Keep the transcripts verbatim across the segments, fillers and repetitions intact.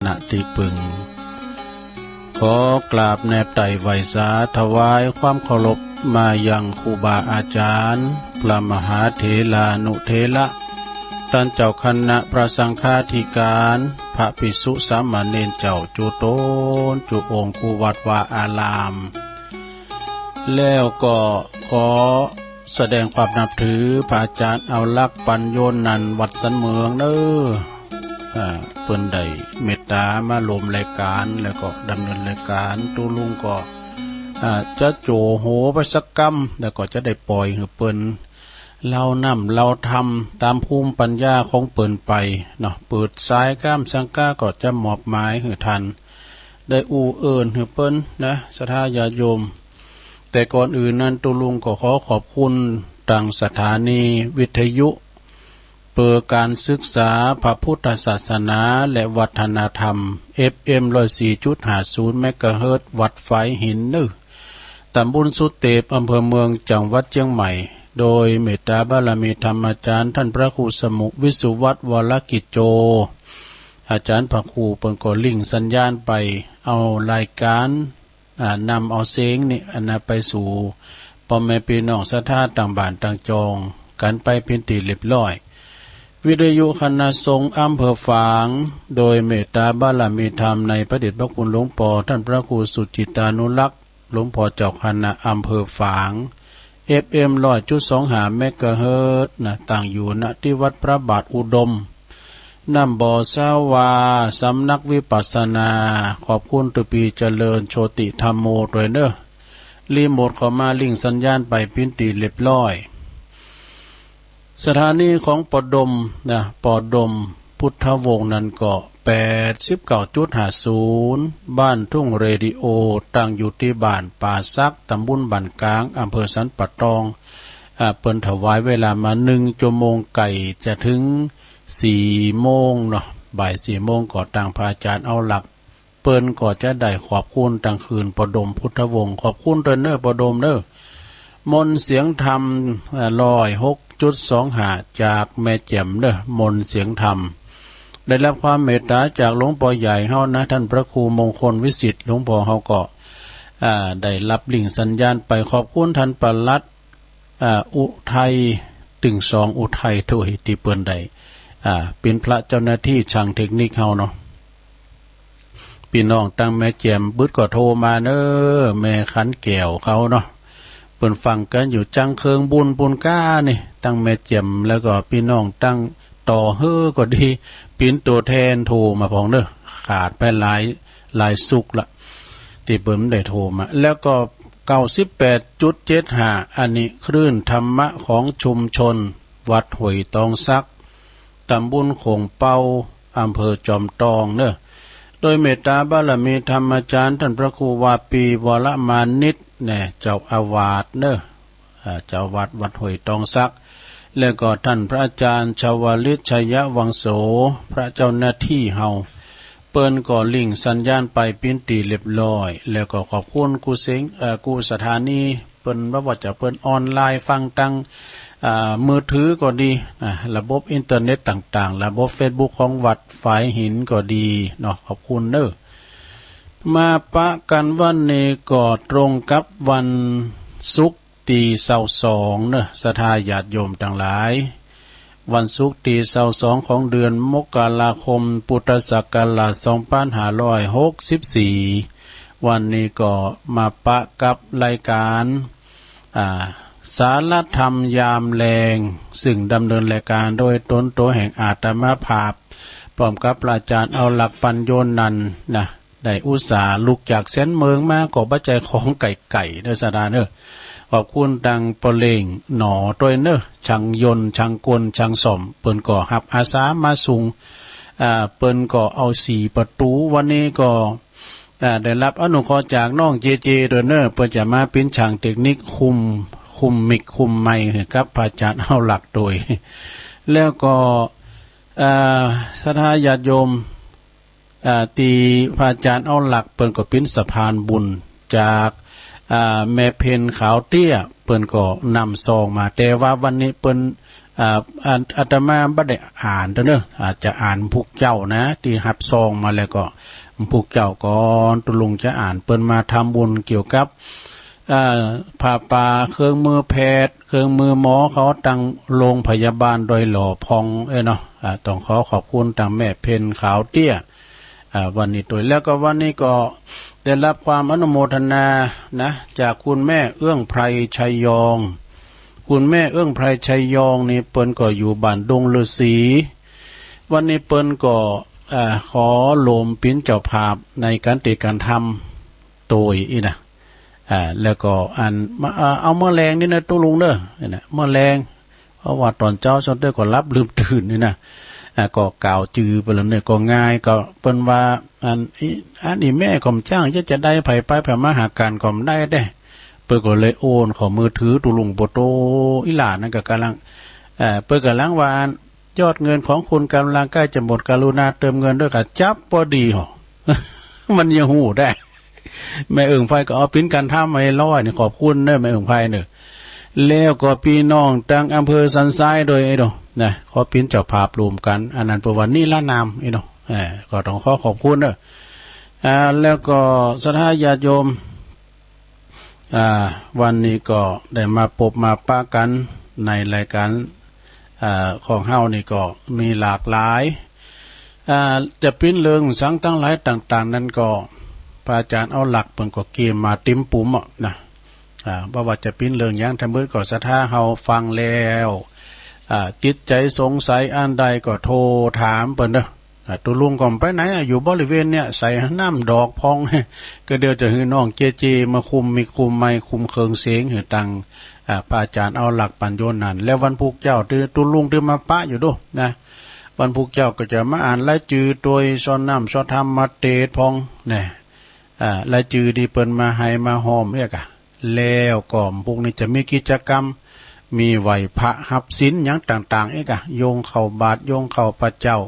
ณ ตี้ปึง ขอกราบแนบไต่ไหว้สาถวายความเคารพมายังครูบาอาจ๋ารย์ พระมหาเถรานุเถระ ต้านเจ้าคณะพระสังฆาธิการ พระภิกษุสามเณรเจ้าจุ๊ต๋นจุ๊องค์กู้วัดวาอาราม แล้วก็ขอแสดงความนับถือพระอาจ๋ารย์เอาลักษณ์ ปัญโญนันท์ วัดสันเมืองเน่อ อ่า เปิ้นได้เมตต๋ามาร่วมรายก๋าน แล้วก็ดำเนินรายก๋าน ตุ๊ลุงก็ อ่า จะโจ๋หัวไปสักกำ แล้วก็จะได้ป่อยหื้อเปิ้น เล่าน้ำเล่าธรรมต๋ามภูมิปัญญาของเปิ้นไปเนาะ เปิดสายก้ามสังกาก็จะมอบหมายหื้อต้าน ได้อู้เอิ้นหื้อเปิ้นนะ ศรัทธาญาติโยม แต่ก่อนอื่นนั้นตุ๊ลุงก็ขอขอบคุณตางสถานีวิทยุ เปิดก๋านศึกษาพระพุทธศาสนาและวัฒนธรรม เอฟเอ็ม ร้อยสี่จุดห้าศูนย์ เมกะเฮิรตซ์ วัดฝายหินเน่อ ต๋ำบลสุเตป อำเภอเมือง จังหวัดเจียงใหม่ โดยเมตต๋าบารมีธรรมาจ๋ารย์ต้านพระครูสมุห์ วิสุวัฒน์ วรกิจโจ อาจ๋ารย์พระครูเปิ้นก็ริ่งสัญญาณไป เอารายก๋าน อ่า นำเอาเสียงนี่ อันนั้นไปสู่ป้อแม่ปี้น้องศรัทธาตางบ้านตางจองกั๋นไปเป๋นตี้เรียบร้อย วิทยุคณะสงฆ์อำเภอฝาง โดยเมตต๋าบารมีธรรมในพระเดชพระคุณหลวงป้อต้านพระครูสุจิตตานุรักษ์ หลวงป้อเจ้าคณะอำเภอฝาง เอฟเอ็ม ร้อยจุดสองห้า เมกะเฮิรตซ์นะ ตั้งอยู่ ณ ตี้วัดพระบาทอุดม น้ำบ่อสาวา สำนักวิปัสสนา ขอบคุณตุ๊ปี้เจริญโชติธัมโมตวยเน่อ รีโมทเข้ามาริ่งสัญญาณไปเป๋นตี้เรียบร้อย สถานีของป้อดมนะ ป้อดมพุทธวงศ์นั้นก็ แปดสิบเก้าจุดห้าศูนย์ บ้านทุ่งเรดิโอ ตั้งอยู่ตี้บ้านป่าสัก ต๋ำบลบ้านก๋าง อำเภอสันป่าตอง อ่า เปิ้นถวายเวลามาหนึ่งจั่วโมง ใก้จะเถิงสี่โมงเนาะ บ่ายสี่โมงก็ตางพระอาจ๋ารย์เอาลักษณ์ เปิ้นก็จะได้ขอบคุณตางคืนป้อดมพุทธวงศ์ ขอบคุณตวยเน่อป้อดมเน่อ มนต์เสียงธรรม อ่า ร้อยหกจุดสองห้า จากแม่แจ่มเน่อ มนต์เสียงธรรม ได้รับความเมตต๋าจากหลวงป้อใหญ่เฮานะ ต้านพระครูมงคลวิสิทธิ์ หลวงป้อเฮาก็ อ่า ได้รับริ่งสัญญาณไป ขอบคุณต้านปลัด อ่า อุทัย ตึงสองอุทัยตวย ตี้เปิ้นได้ อ่า เป๋นพระเจ้าหน้าตี้ช่างเทคนิคเฮาเนาะ ปี้น้องตางแม่แจ่มบึดก็โทรมาเน่อ แม่ขันแก้วเขาเนาะ เปิ้นฟังกั๋นอยู่จังเคิงบุญปูนก้านี่ ตางแม่แจ่ม แล้วก็ปี้น้องตางต่อเฮ้อก็ดี เป๋นตั๋วแทนโทรมาพ่องเน่อ ขาดไปหลาย หลายสุกละ ตี้เปิ้นได้โทรมา แล้วก็ เก้าสิบแปดจุดเจ็ดห้า อันนี้คลื่นธรรมะของชุมชนวัดห้วยตองสัก ต๋ำบลโข่งเป๊า อำเภอจอมตองเน่อ โดยเมตต๋าบารมีธรรมาจ๋ารย์ต้านพระครูวาปี วรมานิช แน่ เจ้าอาวาสเน่อ อ่า เจ้าอาวาสวัดห้วยตองสัก แล้วก็ต้านพระอาจ๋ารย์ชวลิต ชัยวังโส พระเจ้าหน้าตี้เฮา เปิ้นก็ริ่งสัญญาณไปเป๋นตี้เรียบร้อย แล้วก็ขอบคุณกู้เสียง เอ่อ กู้สถานี เปิ้นว่า ว่าจะเปิ้นออนไลน์ฟังตาง อ่า มือถือก็ดี อ่า ระบบอินเทอร์เน็ตต่างๆ ระบบเฟซบุ๊กของวัดฝายหินก็ดีเนาะ ขอบคุณเน่อ มาปะกั๋นวันนี้ก็ตรงกับวันศุกร์ ตี้ซาวสองเน่อ ศรัทธาญาติโยมตังหลาย วันศุกร์ตี้ซาวสองของเดือนมกราคม พุทธศักราชสองปันห้าร้อยหกสิบสี่ วันนี้ก็มาปะกับรายก๋าน อ่า สารธรรมยามแลง ซึ่งดำเนินรายก๋านโดยต๋นตั๋วแห่งอาตมาภาพ พร้อมกับพระอาจ๋ารย์เอาลักษณ์ ปัญโญนันท์นะ ได้อุตส่าห์ลุกจากแสนเมืองมาก็บ่ใจ้ของไก๋ๆ เน่อศรัทธาเน่อ ขอบคุณตางป้อเล็งหนอตวยเน่อ ช่างยนต์ ช่างกล ช่างซ่อม เปิ้นก็ฮับอาสามาส่ง อ่า เปิ้นก็เอาสี่ประตู๋ วันนี้ก็ อ่า ได้รับอนุเคราะห์จากน้องเจเจตวยเน่อ เปิ้นจะมาเป๋นช่างเทคนิคคุม คุมมิก คุมไมค์หื้อกับพระอาจ๋ารย์เอาลักษณ์ตวย แล้วก็ อ่า ศรัทธาญาติโยม อ่า ตี้พระอาจ๋ารย์เอาลักษณ์เปิ้นก็เป๋นสะพานบุญจาก อ่า แม่เพ็ญขาวเตี้ย เปิ้นก็นำซองมา แต่ว่าวันนี้เปิ้น อ่า อาต อาตมาบ่ได้อ่านเต๊อะเน่อ อาจจะอ่านพวกเจ้านะ ตี้ฮับซองมาแล้วก็ พวกเจ้าก่อน ตุ๊ลุงจะอ่าน เปิ้นมาทำบุญเกี่ยวกับ อ่า ผ้าป่า เครื่องมือแพทย์ เครื่องมือหมอเขา ตังโรงพยาบาลดอยหล่อพ่อง เอ้ยเนาะ อ่า ต้องขอขอบคุณตังแม่เพ็ญขาวเตี้ย อ่า วันนี้ตวย แล้วก็วันนี้ก็ได้รับความอนุโมทนานะ จากคุณแม่เอื้องไพร ชัยยอง คุณแม่เอื้องไพร ชัยยองนี่เปิ้นก็อยู่บ้านดงฤๅษี วันนี้เปิ้นก็ อ่า ขอโหลมเป๋นเจ้าภาพในก๋านเตศน์ก๋านธรรมตวยอี้นะ อ่า แล้วก็อัน มา อ่า เอาเมื่อแลงนี่นะตุ๊ลุงเน่อ นี่นะ เมื่อแลง เพราะว่าต๋อนเจ๊าเซิ่นเต๊อะก็หลับลืมตื่นนี่นะ อ่า ก็กล่าวจือไปแล้วเนี่ยก็ง่าย ก็เปิ้นว่า อันอี้ อันอี้แม่ก็บ่จ้าง จะ จะได้ใผไป ใผมาหากั๋นก็บ่ได้เด้ เปิ้นก็เลยโอนเข้ามือถือตุ๊ลุงโปโต อี่หล้านั่นก็ก่ำลัง เอ่อ เปิ้นก่ำลังว่า ยอดเงินของคุณกำลังใกล้จะหมด กรุณาเติมเงินด้วยค่ะ จั๊บปอดีหรอ มันยังฮู้ได้ แม่เอื้องไพรก็เอาเป๋นก๋านธรรมมาให้ร้อยนี่ ขอบคุณเน่อแม่เอื้องไพรเน่อ แล้วก็ปี้น้องตังอำเภอสันทรายตวยเอ้ยเนาะ นะ ขอเป๋นเจ้าภาพร่วมกั๋น อันนั้นเปิ้นว่านิรนามเอ้ยเนาะ เอ่อ ก็ต้องขอขอบคุณเน่อ อ่า แล้วก็ศรัทธาญาติโยม อ่า วันนี้ก็ได้มาปบมาปะกั๋นในรายก๋าน อ่า ของเฮานี่ก็มีหลากหลาย อ่า จะเป๋นเรื่องสังตังหลายต่างๆ นั้นก็ พระอาจ๋ารย์เอาหลักเปิ้นก็เกียมมาเต๋มปุ๋มอะนะ อ่า บ่ว่าจะเป๋นเรื่องหยัง ทั้งเบิดก็ศรัทธาเฮาฟังแล้ว อ่า จิตใจ๋สงสัยอันใดก็โทรถามเปิ้นเน่อ อ่า ตุ๊ลุงก็บ่ไปไหนอะ อยู่บริเวณเนี่ย ใส่น้ำดอกพ่อง ก็เดี๋ยวจะหื้อน้องเจเจมาคุมมิกคุมไมค์คุมเครื่องเสียงหื้อตัง อ่า พระอาจ๋ารย์เอาหลักปั๋ญโญนันท์ แล้ววันพูกเจ้า ตุ๊ ตุ๊ลุงตึงมาปะอยู่ดูนะ วันพูกเจ้าก็จะมาอ่านรายจื้อตวย ซอน้ำซอธรรมมาเตศน์พ่องนะ อ่า รายจื้อตี้เปิ้นมาไฮมาฮ้อมเอี้ยก่ะ แล้วก็พูกนี้จะมีกิจกรรม มีไหว้พระฮับศีลหยังต่างๆ เอี้ยก่ะ โยงเข้าบาตร โยงเข้าพระเจ้า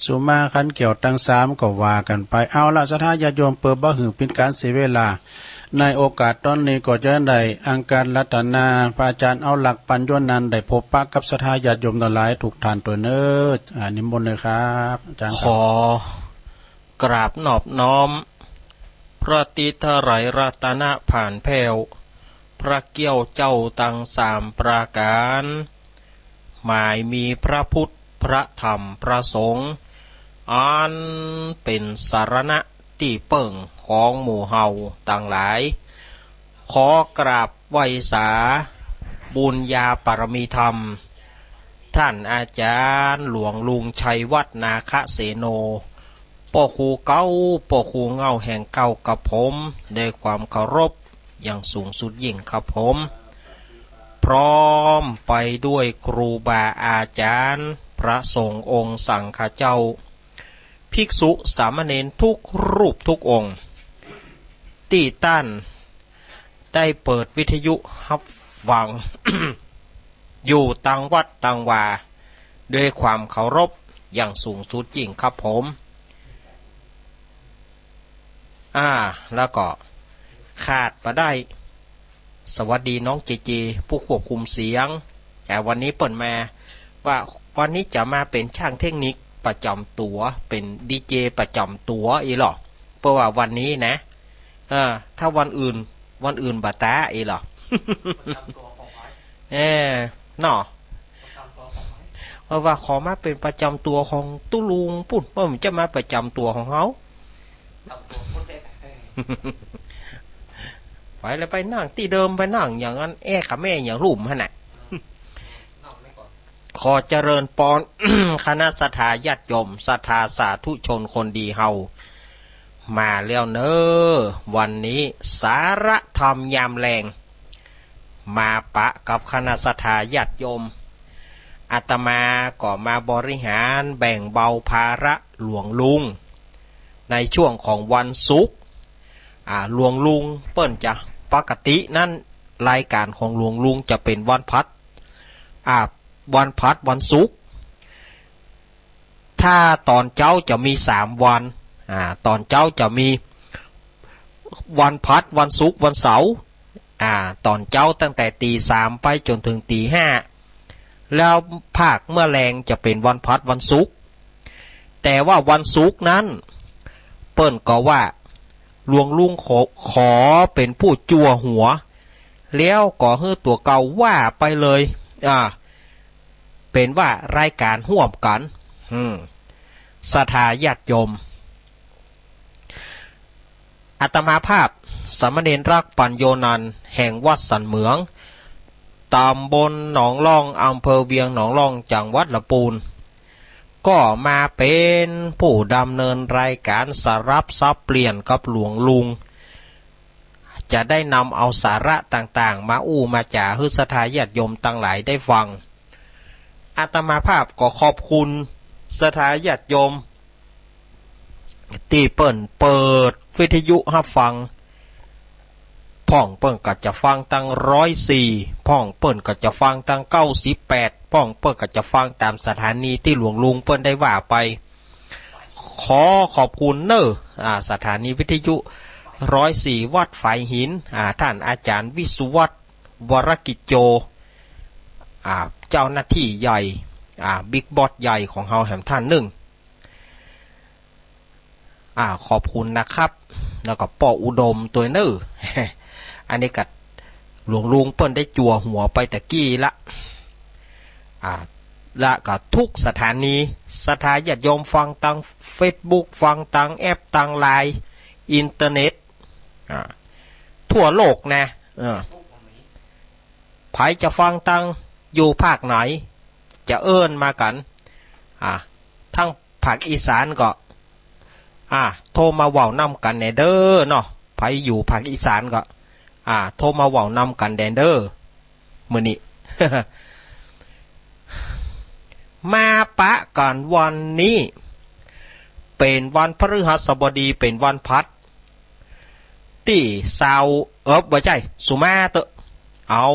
สุมาคันแก้วตังสามก็ว่ากั๋นไป เอาละ ศรัทธาญาติโยม เปื้อบ่หื้อเป๋นก๋านเสียเวลา ในโอกาสต๋อนนี้ก็จะได้อังคารรัตนา พระอาจ๋ารย์เอาหลักปั๋ญโญนันท์ได้พบปะกับศรัทธาญาติโยมตังหลายทุกท่านตวยเน่อ อ่า นิมนต์เลยครับ อาจ๋ารย์ครับ ขอกราบนอบน้อม พระตรีไตรรัตนผาลแผ้ว พระเกี้ยวเจ้าตังสามประก๋าน หมายมีพระพุทธ พระธรรม พระสงฆ์ อันเป๋นสรณะตี้เปิ้งของหมู่เฮาตังหลาย ขอกราบไหว้สาบุญญาปารมีธรรม ต้านอาจ๋ารย์หลวงลุงชัยวัฒน์ นาคเสโน ป้อครูเก๊า ป้อครูเหง้าแห่งเก๊ากับผม ด้วยความเคารพอย่างสูงสุดยิ่งครับผม พร้อมไปด้วยครูบาอาจ๋ารย์ พระสงฆ์องค์สังฆเจ้า ภิกษุสามเณรทุกรูปทุกองค์ ตี้ต้าน ได้เปิดวิทยุฮับฟัง อยู่ตังวัดตังวา ด้วยความเคารพอย่างสูงสุดยิ่งครับผม อ่า แล้วก็ขาดบ่ได้ สวัสดีน้องเจเจ ผู้ควบคุมเสียง แต่วันนี้เปิ้นมา ว่าวันนี้จะมาเป๋นช่างเทคนิคประจ๋ำตั๋ว เป๋นดีเจประจ๋ำตั๋วอี้หล่อ เพราะว่าวันนี้นะ เออ ถ้าวันอื่น วันอื่นบ่ต๋าอี้หล่อ เออ เนาะ เพราะว่าขอมาเป๋นประจ๋ำตั๋วของตุ๊ลุงปู้น บ่จะมาประจ๋ำตั๋วของเฮา ไปแล้วไปนั่งตี้เดิม ไปนั่งอย่างนั้น แอ้กับแม่อย่างลุ่มหั้นน่ะ ขอเจริญปอน คณะศรัทธาญาติโยม ศรัทธาสาธุชนคนดีเฮา มาแล้วเน้อ วันนี้สาระธรรมยามแลง มาปะกับคณะศรัทธาญาติโยม อาตมาก็มาบริหารแบ่งเบาภาระหลวงลุง ในช่วงของวันศุกร์ อ่า หลวงลุงเปิ้นจะ ปกตินั้นรายการของหลวงลุงจะเป๋นวันพฤหัส อ่า วันพฤหัส วันศุกร์ ถ้าต๋อนเจ๊าจะมีสามวัน อ่า ต๋อนเจ๊าจะมีวันพฤหัส วันศุกร์ วันเสาร์ อ่า ต๋อนเจ๊าตั้งแต่ตีสามไปจ๋นเถิงตีห้า แล้วภาคเมื่อแลงจะเป๋นวันพฤหัสวันศุกร์ แต่ว่าวันศุกร์นั้น เปิ้นก็ว่าหลวงลุงขอ ขอเป๋นผู้จั่วหัว แล้วก็หื้อตั๋วเก่าว่าไปเลย อ่า เป๋นว่ารายก๋านฮ่วมกั๋น อืม ศรัทธาญาติโยม อาตมาภาพ สามเณรรัก ปัญโญนันท์ แห่งวัดสันเหมือง ตำบลหนองล่อง อำเภอเวียงหนองล่อง จังหวัดลำปูน ก็มาเป๋นผู้ดำเนินรายก๋านสลับสับเปลี่ยนกับหลวงลุง จะได้นำเอาสาระต่างๆ มาอู้มาจ๋าหื้อศรัทธาญาติโยมตังหลายได้ฟัง อาตมาภาพก็ขอบคุณศรัทธาญาติโยม ตี้เปิ้นเปิดวิทยุฮับฟัง พ่องเปิ้นก็จะฟังตางร้อยสี่ พ่องเปิ้นก็จะฟังตางเก้าสิบแปด พ่องเปิ้นก็จะฟังต๋ามสถานีตี้หลวงลุงเปิ้นได้ว่าไป ขอขอบคุณเน่อ อ่า สถานีวิทยุร้อยสี่ วัดฝายหิน อ่า ต้านอาจ๋ารย์วิศวัฒน์ วรกิจโจ อ่า เจ้าหน้าตี้ใหญ่ อ่า บิ๊กบอสใหญ่ของเฮาแหมต้านนึ่ง อ่า ขอบคุณนะครับ แล้วก็ป้ออุดมตวยเน่อ อันนี้ก็หลวงลุงเปิ้นได้จั่วหัวไปตะกี้ละ อ่า และก็ทุกสถานี ศรัทธาญาติโยมฟังตางเฟซบุ๊ก ฟังตางแอป ตางไลน์ อินเทอร์เน็ต อ่า ทั่วโลกนะ เออ ใผจะฟังตางอยู่ภาคไหน จะเอิ้นมากั๋น อ่า ตางภาคอีสานก็ อ่า โทรมาเว้านำกั๋นแหน่เด้อเนาะ ใผอยู่ภาคอีสานก็ อ่า โทรมาเว้านำกั๋นแหน่เด้อ มื้อนี้ มาปะกั๋นวันนี้ เป๋นวันพฤหัสบดี เป๋นวันพฤหัส ตี้ซาว เอิบ บ่ใจ้ สุมาเต๊อะ เอา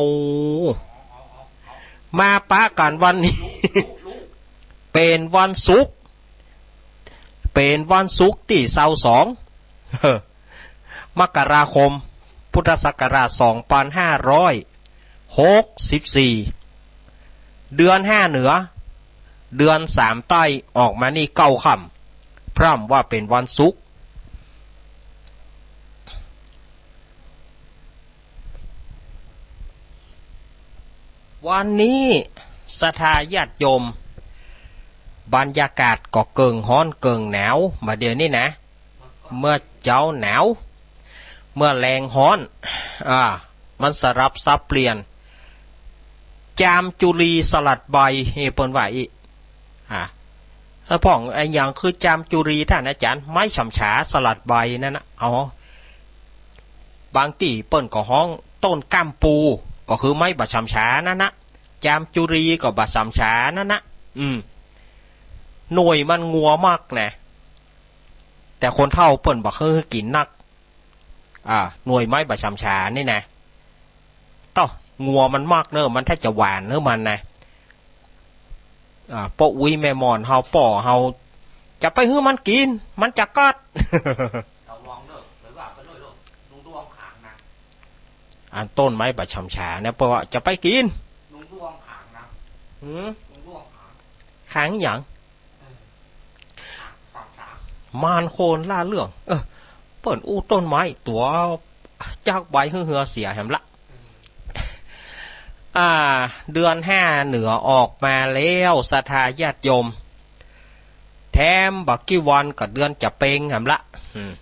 มาปะกั๋นวันนี้ เป๋นวันศุกร์ เป๋นวันศุกร์ตี้ซาวสอง มกราคม พุทธศักราชสองปันห้าร้อยหกสิบสี่ เดือนห้าเหนือ เดือนสามใต้ ออกมานี่เก้าค่ำ พร่ำว่าเป๋นวันศุกร์ วันนี้ศรัทธาญาติโยม บรรยากาศก็เกิ่งฮ้อนเกิ่งหนาว บ่าเดี่ยวนี้นะ เมื่อเจ๊าหนาว เมื่อแลงฮ้อน อ่า มันสลับสับเปลี่ยน จามจุรีสลัดใบ เฮ้ เปิ้นว่าอี้ อ่า แล้วพ่องไอ้หยังคือจามจุรีต้านอาจ๋ารย์ ไม้ฉ่ำฉาสลัดใบนั่นนะ อ๋อ บางตี้เปิ้นก็ฮ้องต้นก้ามปู ก็คือไม้บ่าฉ่ำฉานั่นนะ จามจุรีก็บ่าฉ่ำฉานั่นนะ อืม หน่วยมันงัวมากนะ แต่คนเฒ่าเปิ้นบ่หื้อกิ๋นนัก อ่า หน่วยไม้บ่าฉ่ำฉานี่นะ เต๊าะ งัวมันมากเน่อ มันถ้าจะหวานเน่อมันนะ อ่า ป้ออุ๊ยแม่หม่อนเฮา ป้อเฮา จะไปหื้อมันกิ๋น มันจะกัด อันต้นไม้บ่าฉ่ำฉาเนี่ย เปิ้นว่าจะไปกิ๋น หืม ขางหยัง มานคนละเรื่อง เออ เปิ้นอู้ต้นไม้ตั๋วจักใบหื้อเฮือเสียแหมละ อ่า เดือนห้าเหนือออกมาแล้ว ศรัทธาญาติโยม แถมบ่ากี่วันก็เดือนจะเป็งแหมละ อืม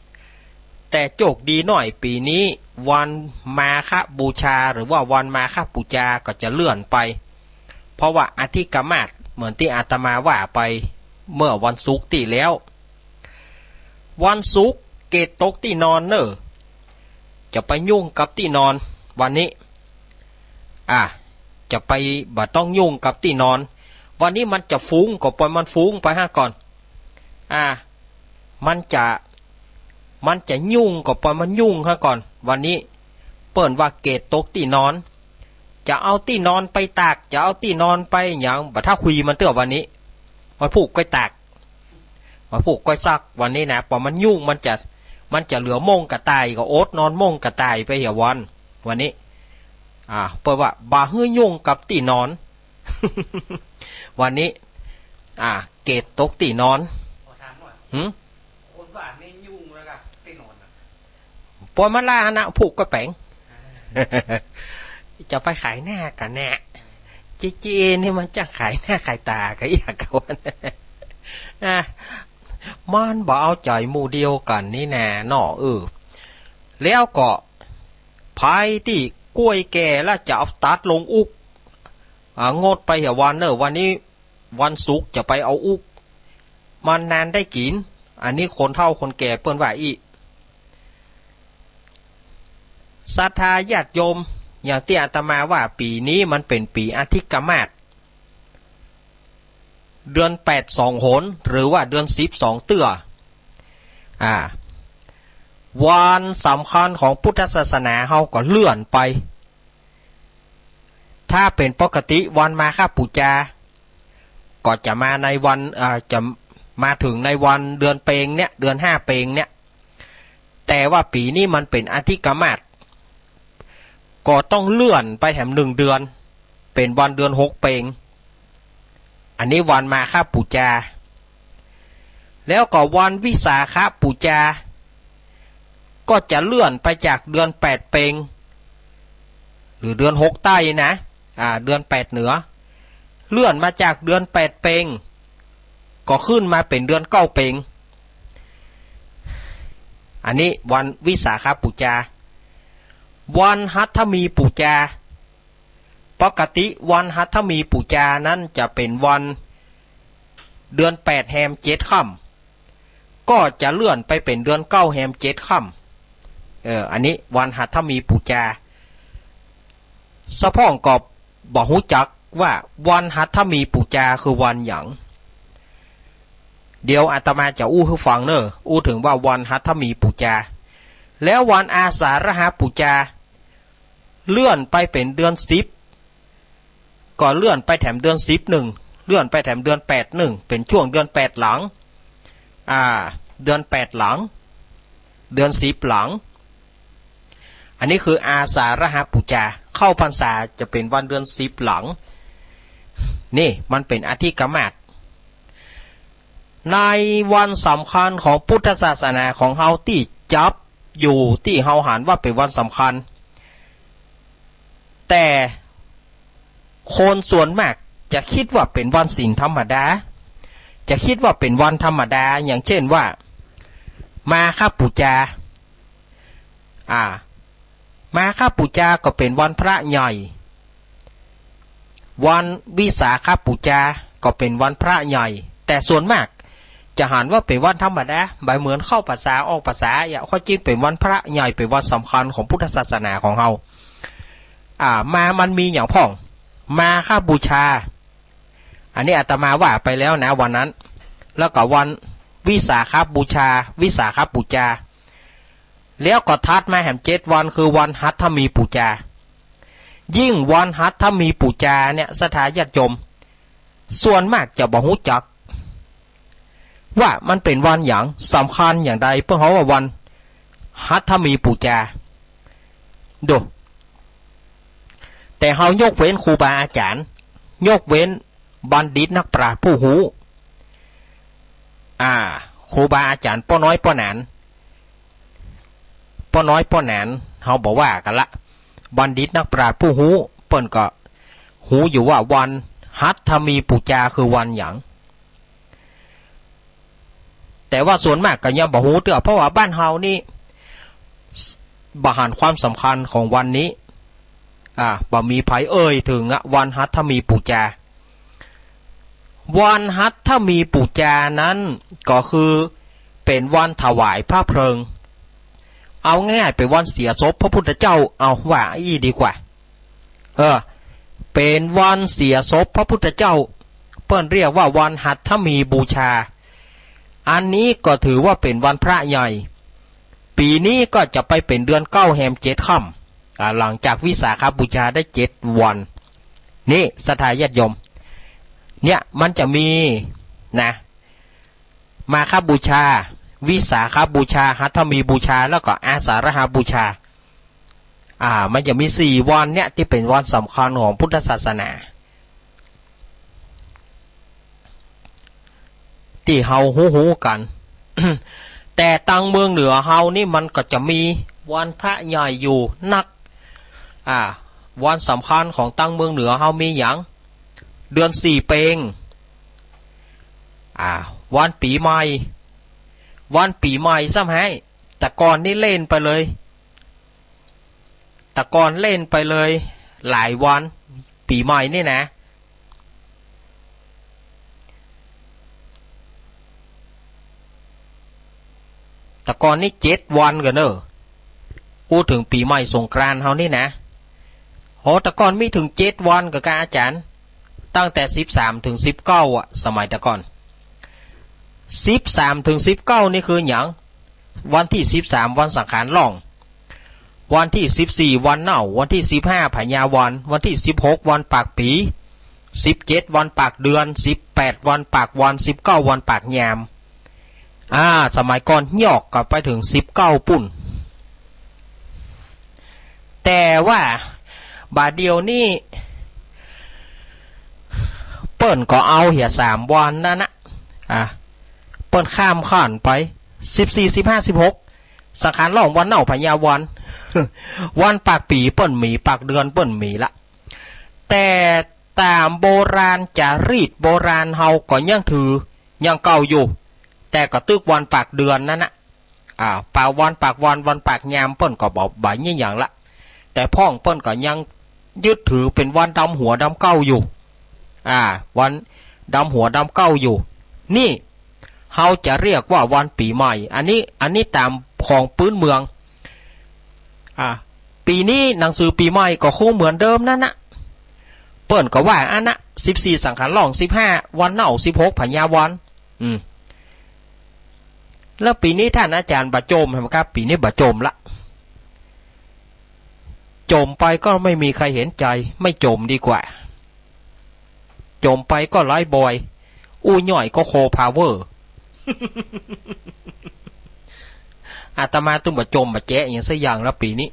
แต่โจคดีหน้อยปี๋นี้ วันมาฆบูชา หรือว่าวันมาฆปู๋จาก็จะเลื่อนไป เพราะว่าอธิกมาส เหมือนตี้อาตมาว่าไปเมื่อวันศุกร์ตี้แล้ว วันศุกร์เกตตกตี้นอนเน่อ จะไปยุ่งกับตี้นอน วันนี้ อ่ะ จะไป บ่ต้องยุ่งกับตี้นอน วันนี้มันจะฟุ้งก็ปล่อยมันฟุ้งไปฮะก่อน อ่ะ มันจะ มันจะยุ่งก็ปล่อยมันยุ่งฮะก่อน วันนี้ เปิ้นว่าเกตตกตี้นอน จะเอาตี้นอนไปตาก จะเอาตี้นอนไปหยัง บ่ถ้าคุยมันเตื้อวันนี้ วันพูกก็ตาก วันพูกก็ซัก วันนี้นะ ปอมันยุ่ง มันจะ มันจะเหลือโม่งกระต่าย ก็อดนอนโม่งกระต่ายไปเหียวัน วันนี้ อ่า เปิ้นว่าบ่หื้อยุ่งกับตี้นอน วันนี้ อ่า เกตตกตี้นอน ขอถามหน่อย หืม คนบ้านนี่ยุ่งแล้วครับ ตี้นอนน่ะ ปอยมาล่านะ ผูกกระแป๋ง จะไปขายหน้ากั๋นแน่ เจ๊ๆ นี่มันจะขายหน้าขายต๋ากั๋นอีกกั๋นวะ อ่ะ มันบ่เอาใจ๋หมู่เดียวกั๋นนี่นาเนาะ เออ แล้วก็ ใผตี้ก้วยแก่แล้วจะเอาตัดลงอุ๊ก อ่า งดไปเหียวันเน่อ วันนี้วันศุกร์จะไปเอาอุ๊ก มันนานได้กิ๋น อันนี้คนเฒ่าคนแก่เปิ้นว่าอี้ ศรัทธาญาติโยม อย่างตี้อาตมาว่า ปี๋นี้มันเป๋นปี๋อธิกมาส เดือนแปดสองหน หรือว่าเดือนสิบสองเตื้อ อ่า วันสำคัญของพุทธศาสนาเฮาก็เลื่อนไป ถ้าเป๋นปกติวันมาฆบูชา ก็จะมาในวัน อ่า จะมาเถิงในวันเดือนเป็งเนี่ย เดือนห้าเป็งเนี่ย แต่ว่าปี๋นี้มันเป๋นอธิกมาส ก็ต้องเลื่อนไปแถมหนึ่งเดือน เป๋นวันเดือนหกเป็ง อันนี้วันมาฆบูชา แล้วก็วันวิสาขบูชา ก็จะเลื่อนไปจากเดือนแปดเป็ง หรือเดือนหกใต้นะ อ่า เดือนแปดเหนือ เลื่อนมาจากเดือนแปดเป็ง ก็ขึ้นมาเป๋นเดือนเก้าเป็ง อันนี้วันวิสาขบูชา วันหัสถมีบูชา ปกติวันหัสถมีบูชานั้นจะเป๋นวันเดือนแปดแฮมเจ็ดค่ำ ก็จะเลื่อนไปเป๋นเดือนเก้าแฮมเจ็ดค่ำ เออ อันนี้วันหัสถมีบูชา สะพ่องก็บ่ฮู้จักว่าวันหัสถมีบูชาคือวันหยัง เดี๋ยวอาตมาจะอู้หื้อฟังเน่อ อู้เถิงว่าวันหัสถมีบูชา แล้ววันอาสาฬหบูชา เลื่อนไปเป๋นเดือนสิบ ก็เลื่อนไปแถมเดือนสิบนึ่ง เลื่อนไปแถมเดือนแปดนึ่ง เป๋นช่วงเดือนแปดหลัง อ่า เดือนแปดหลัง เดือนสิบหลัง อันนี้คืออาสาฬหบูชา เข้าพรรษาจะเป๋นวันเดือนสิบหลัง นี่มันเป๋นอธิกมาส ในวันสำคัญของพุทธศาสนาของเฮาตี้จับอยู่ตี้เฮาหันว่าเป๋นวันสำคัญ แต่คนส่วนมากจะกึ๊ดว่าเป๋นวันศีลธรรมดา จะกึ๊ดว่าเป๋นวันธรรมดา อย่างเจ้นว่า มาฆบูชา อ่า มาฆบูชาก็เป๋นวันพระใหญ่ วันวิสาขบูชาก็เป๋นวันพระใหญ่ แต่ส่วนมากจะหันว่าเป๋นวันธรรมดา บ่เหมือนเข้าพรรษาออกพรรษา เยียะ เขาจึงเป๋นวันพระใหญ่ เป๋นวันสำคัญของพุทธศาสนาของเฮา อ่า มา มันมีหยังพ่อง มาฆบูชา อันนี้อาตมาว่าไปแล้วนะวันนั้น แล้วก็วันวิสาขบูชา วิสาขบูชา แล้วก็ถัดมาแหมเจ็ดวันคือวันหัสถมีบูชา ยิ่งวันหัสถมีบูชาเนี่ย ศรัทธาญาติโยม ส่วนมากจะบ่ฮู้จัก ว่ามันเป๋นวันหยัง สำคัญอย่างใด เปิ้นฮ้องว่าวันหัสถมีบูชา ดู แต่เฮายกเว้นครูบาอาจารย์ ยกเว้นบัณฑิตนักปราชญ์ผู้ฮู้ อ่า ครูบาอาจารย์ป้อน้อยป้อหนาน ป้อน้อยป้อหนาน เฮาบ่ว่ากั๋นละ บัณฑิตนักปราชญ์ผู้ฮู้ เปิ้นก็ฮู้อยู่ว่าวันหัสถมีบูชาคือวันหยัง แต่ว่าส่วนมากก็ยังบ่ฮู้เตื้อ เพราะว่าบ้านเฮานี่บ่หันความสำคัญของวันนี้ อ่า บ่มีใผเอ่ยเถิงอะ วันหัสถมีบูชา วันหัสถมีบูชานั้นก็คือเป๋นวันถวายพระเพลิง เอาง่ายๆ เป๋นวันเสียศพพระพุทธเจ้า เอาว่าอี้ดีกว่า เออ เป๋นวันเสียศพพระพุทธเจ้า เปิ้นเรียกว่าวันหัสถมีบูชา อันนี้ก็ถือว่าเป๋นวันพระใหญ่ ปี๋นี้ก็จะไปเป๋นเดือนเก้าแฮมเจ็ดค่ำ อ่า หลังจากวิสาขบูชาได้เจ็ดวัน นี่ศรัทธาญาติโยม เนี่ยมันจะมีนะ มาฆบูชา วิสาขบูชา หัสถมีบูชา แล้วก็อาสาฬหบูชา อ่า มันจะมีสี่วันเนี่ยตี้เป๋นวันสำคัญของพุทธศาสนา ตี้เฮาฮู้ๆ กั๋น แต่ตังเมืองเหนือเฮานี่มันก็จะมีวันพระใหญ่อยู่นัก อ่า วันสำคัญของตังเมืองเหนือเฮามีหยัง เดือนสี่เป็ง อ่า วันปี๋ใหม่ วันปี๋ใหม่ซ้ำไฮ้ แต่ก่อนนี่เล่นไปเลย แต่ก่อนเล่นไปเลยหลายวัน ปี๋ใหม่นี่นะ แต่ก่อนนี่เจ็ดวันก่อเน่อ อู้เถิงปี๋ใหม่สงกรานต์เฮานี่นะ โห แต่ก่อนมีเถิงเจ็ดวันก่อ อาจ๋ารย์ ตั้งแต่สิบสามเถิงสิบเก้าอะ สมัยแต่ก่อน สิบสามเถิงสิบเก้านี่คือหยัง วันตี้สิบสามวันสังขารหล่อง วันตี้สิบสี่วันเน่า วันตี้สิบห้าผญาวัน วันตี้สิบหกวันปากปี๋ สิบเจ็ดวันปากเดือน สิบแปดวันปากวัน สิบเก้าวันปากยาม อ่า สมัยก่อนยอกกั๋นไปเถิงสิบเก้าปู๊น แต่ว่าบ่าเดี่ยวนี้ เปิ้นก็เอาเหียสามวันนั้นนะ อ่า เปิ้นข้ามขั้นไป สิบสี่ สิบห้า สิบหก สังขารหล่อง วันเน่าผญาวัน วันปากปี๋เปิ้นมี ปากเดือนเปิ้นมีละ แต่ต๋ามโบราณจ๋ารีตโบราณเฮาก็ยังถืออย่างเก่าอยู่ แต่ก็ตึกวันปากเดือนนั้นนะ อ่า ปากวันปากวัน วันปากยามเปิ้นก็บ่ บ่มีหยังละ แต่พ่องเปิ้นก็ยังยึดถือเป๋นวันดำหัวดำเก๊าอยู่ อ่า วันดำหัวดำเก๊าอยู่ นี่ เฮาจะเรียกว่าวันปี๋ใหม่ อันนี้ อันนี้ต๋ามของปื๊นเมือง อ่า ปี๋นี้หนังสือปี๋ใหม่ก็คงเหมือนเดิมนั้นนะ เปิ้นก็ว่าอั้นนะ สิบสี่สังขารหล่อง สิบห้าวันเน่า สิบหกผญาวัน อืม แล้วปี๋นี้ต้านอาจ๋ารย์บ่จ่มใช่ไหมครับ ปี๋นี้บ่จ่มละ จ่มไปก็ไม่มีใครเห็นใจ๋ ไม่จ่มดีกว่า จ่มไปก็ไร้บอย อู้ย่อยก็โคพาวเวอร์ อาตมาตึงบ่จ่มบ่แจ๊ะหยังสักอย่างแล้วปี๋นี้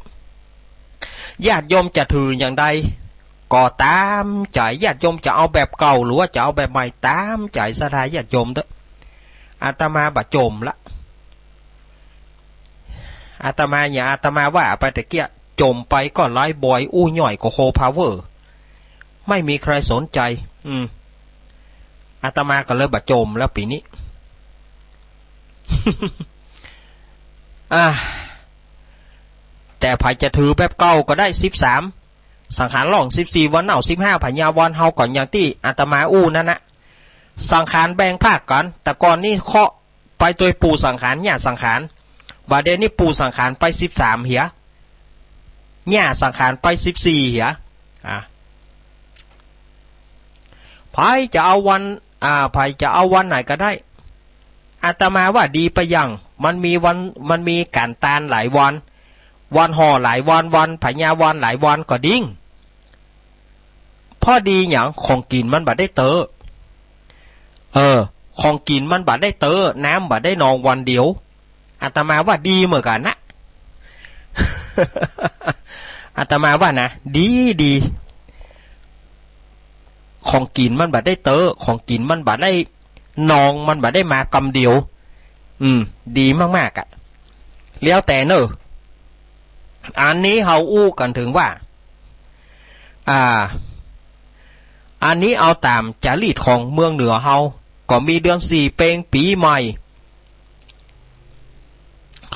ญาติโยมจะถืออย่างใดก็ต๋ามใจ๋ ญาติโยมจะเอาแบบเก่าหรือว่าจะเอาแบบใหม่ต๋ามใจ๋ศรัทธาญาติโยมเต๊อะ อาตมาบ่จ่มละ อาตมาอย่างอาตมาว่าไปตะเกียะ จ่มไปก็ไร้บอย อู้ย่อยก็โคพาวเวอร์ ไม่มีใครสนใจ๋ อืม อาตมาก็เลยบ่จ่มแล้วปี๋นี้ อ่า แต่ใผจะถือแบบเก่าก็ได้ สิบสามสังขารหล่อง สิบสี่วันเน่า สิบห้าผญาวัน เฮาก็อย่างตี้อาตมาอู้นั้นนะ สังขารแบ่งภาคกั๋น แต่ก่อนนี้เคาะไปตวยปู่สังขาร ย่าสังขาร บ่าเดี่ยวนี้ปู่สังขารไปสิบสามเหีย ย่าสังขารไปสิบสี่เหีย อ่า ใผจะเอาวัน อ่า ใผจะเอาวันไหนก็ได้ อาตมาว่าดีไปอย่าง มันมีวัน มันมีก๋านตานหลายวัน วันห่อหลายวัน วันผญาวันหลายวันก็ดี เพราะดีหยัง ของกิ๋นมันบ่ได้เต๊อะ เออ ของกิ๋นมันบ่ได้เต๊อะ น้ำบ่ได้นองวันเดียว อาตมาว่าดีเหมือนกั๋นนะ อาตมาว่านะ ดี ดี ของกิ๋นมันบ่ได้เต๊อะ ของกิ๋นมันบ่ได้นอง มันบ่ได้มากำเดียว อืม ดีมากๆ อะ แล้วแต่เน่อ อันนี้เฮาอู้กั๋นเถิงว่า อ่า อันนี้เอาต๋ามจ๋ารีตของเมืองเหนือเฮา ก็มีเดือนสี่เป็ง ปี๋ใหม่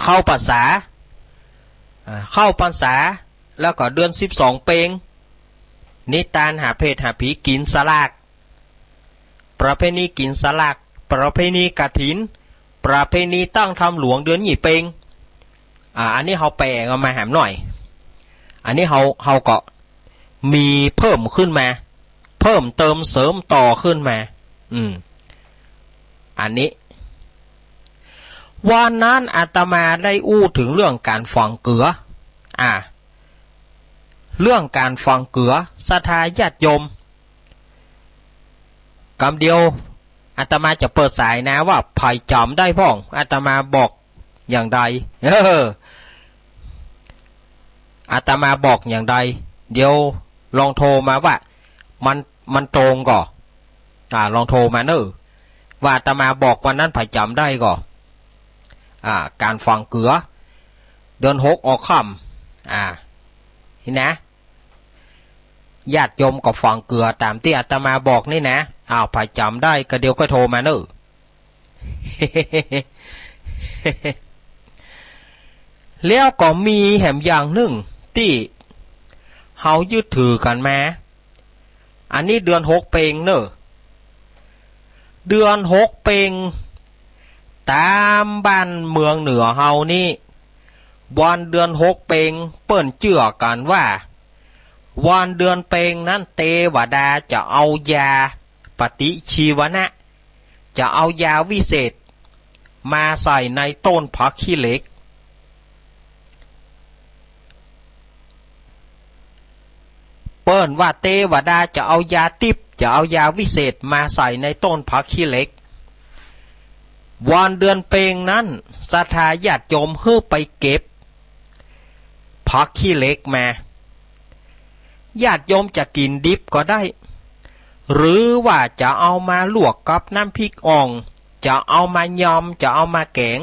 เข้าพรรษา อ่า เข้าพรรษา แล้วก็เดือนสิบสองเป็ง นิตานหาเผดหาผีกิ๋นสลาก ประเพณีกิ๋นสลาก ประเพณีกฐิน ประเพณีตั้งธรรมหลวงเดือนยี่เป็ง อ่า อันนี้เฮาแป๋เอามาแหมหน่อย อันนี้เฮา เฮาก็มีเพิ่มขึ้นมา เพิ่มเติมเสริมต่อขึ้นมา อืม อันนี้ วันนั้นอาตมาได้อู้เถิงเรื่องก๋านฝังเกือ อ่า เรื่องก๋านฝังเกือ ศรัทธาญาติโยม กำเดียว อาตมาจะเปิดสายนะ ว่าใผจ๋ำได้พ่อง อาตมาบอกอย่างใด เออ อาตมาบอกอย่างใด เดี๋ยวลองโทรมาว่า มัน มันตรงก่อ อ่า ลองโทรมาเน่อ ว่าอาตมาบอกวันนั้น ใผจ๋ำได้ก่อ อ่า ก๋านฝังเกือ เดือนหกออกค่ำ อ่า นี่นะ ญาติโยมก็ฝังเกือต๋ามตี้อาตมาบอกนี่นะ อ้าว ใผจ๋ำได้ก็เดี๋ยวก็โทรมาเน่อ แล้วก็มีแหมอย่างนึ่งตี้เฮายึดถือกั๋นมา อันนี้เดือนหกเป็งเน่อ เดือนหกเป็ง ต๋ามบ้านเมืองเหนือเฮานี้ วันเดือนหกเป็ง เปิ้นเจื้อกั๋นว่า วันเดือนเป็งนั้น เตวดาจะเอายาปฏิชีวนะ จะเอายาวิเศษมาใส่ในต้นผักขี้เหล็ก เปิ้นว่าเตวดาจะเอายาติ๊บ จะเอายาวิเศษมาใส่ในต้นผักขี้เหล็ก วันเดือนเป็งนั้น ศรัทธาญาติโยมหื้อไปเก็บผักขี้เหล็กมา ญาติโยมจะกิ๋นดิบก็ได้ หรือว่าจะเอามาลวกกับน้ำพริกอ่อง จะเอามายำ จะเอามาแก๋ง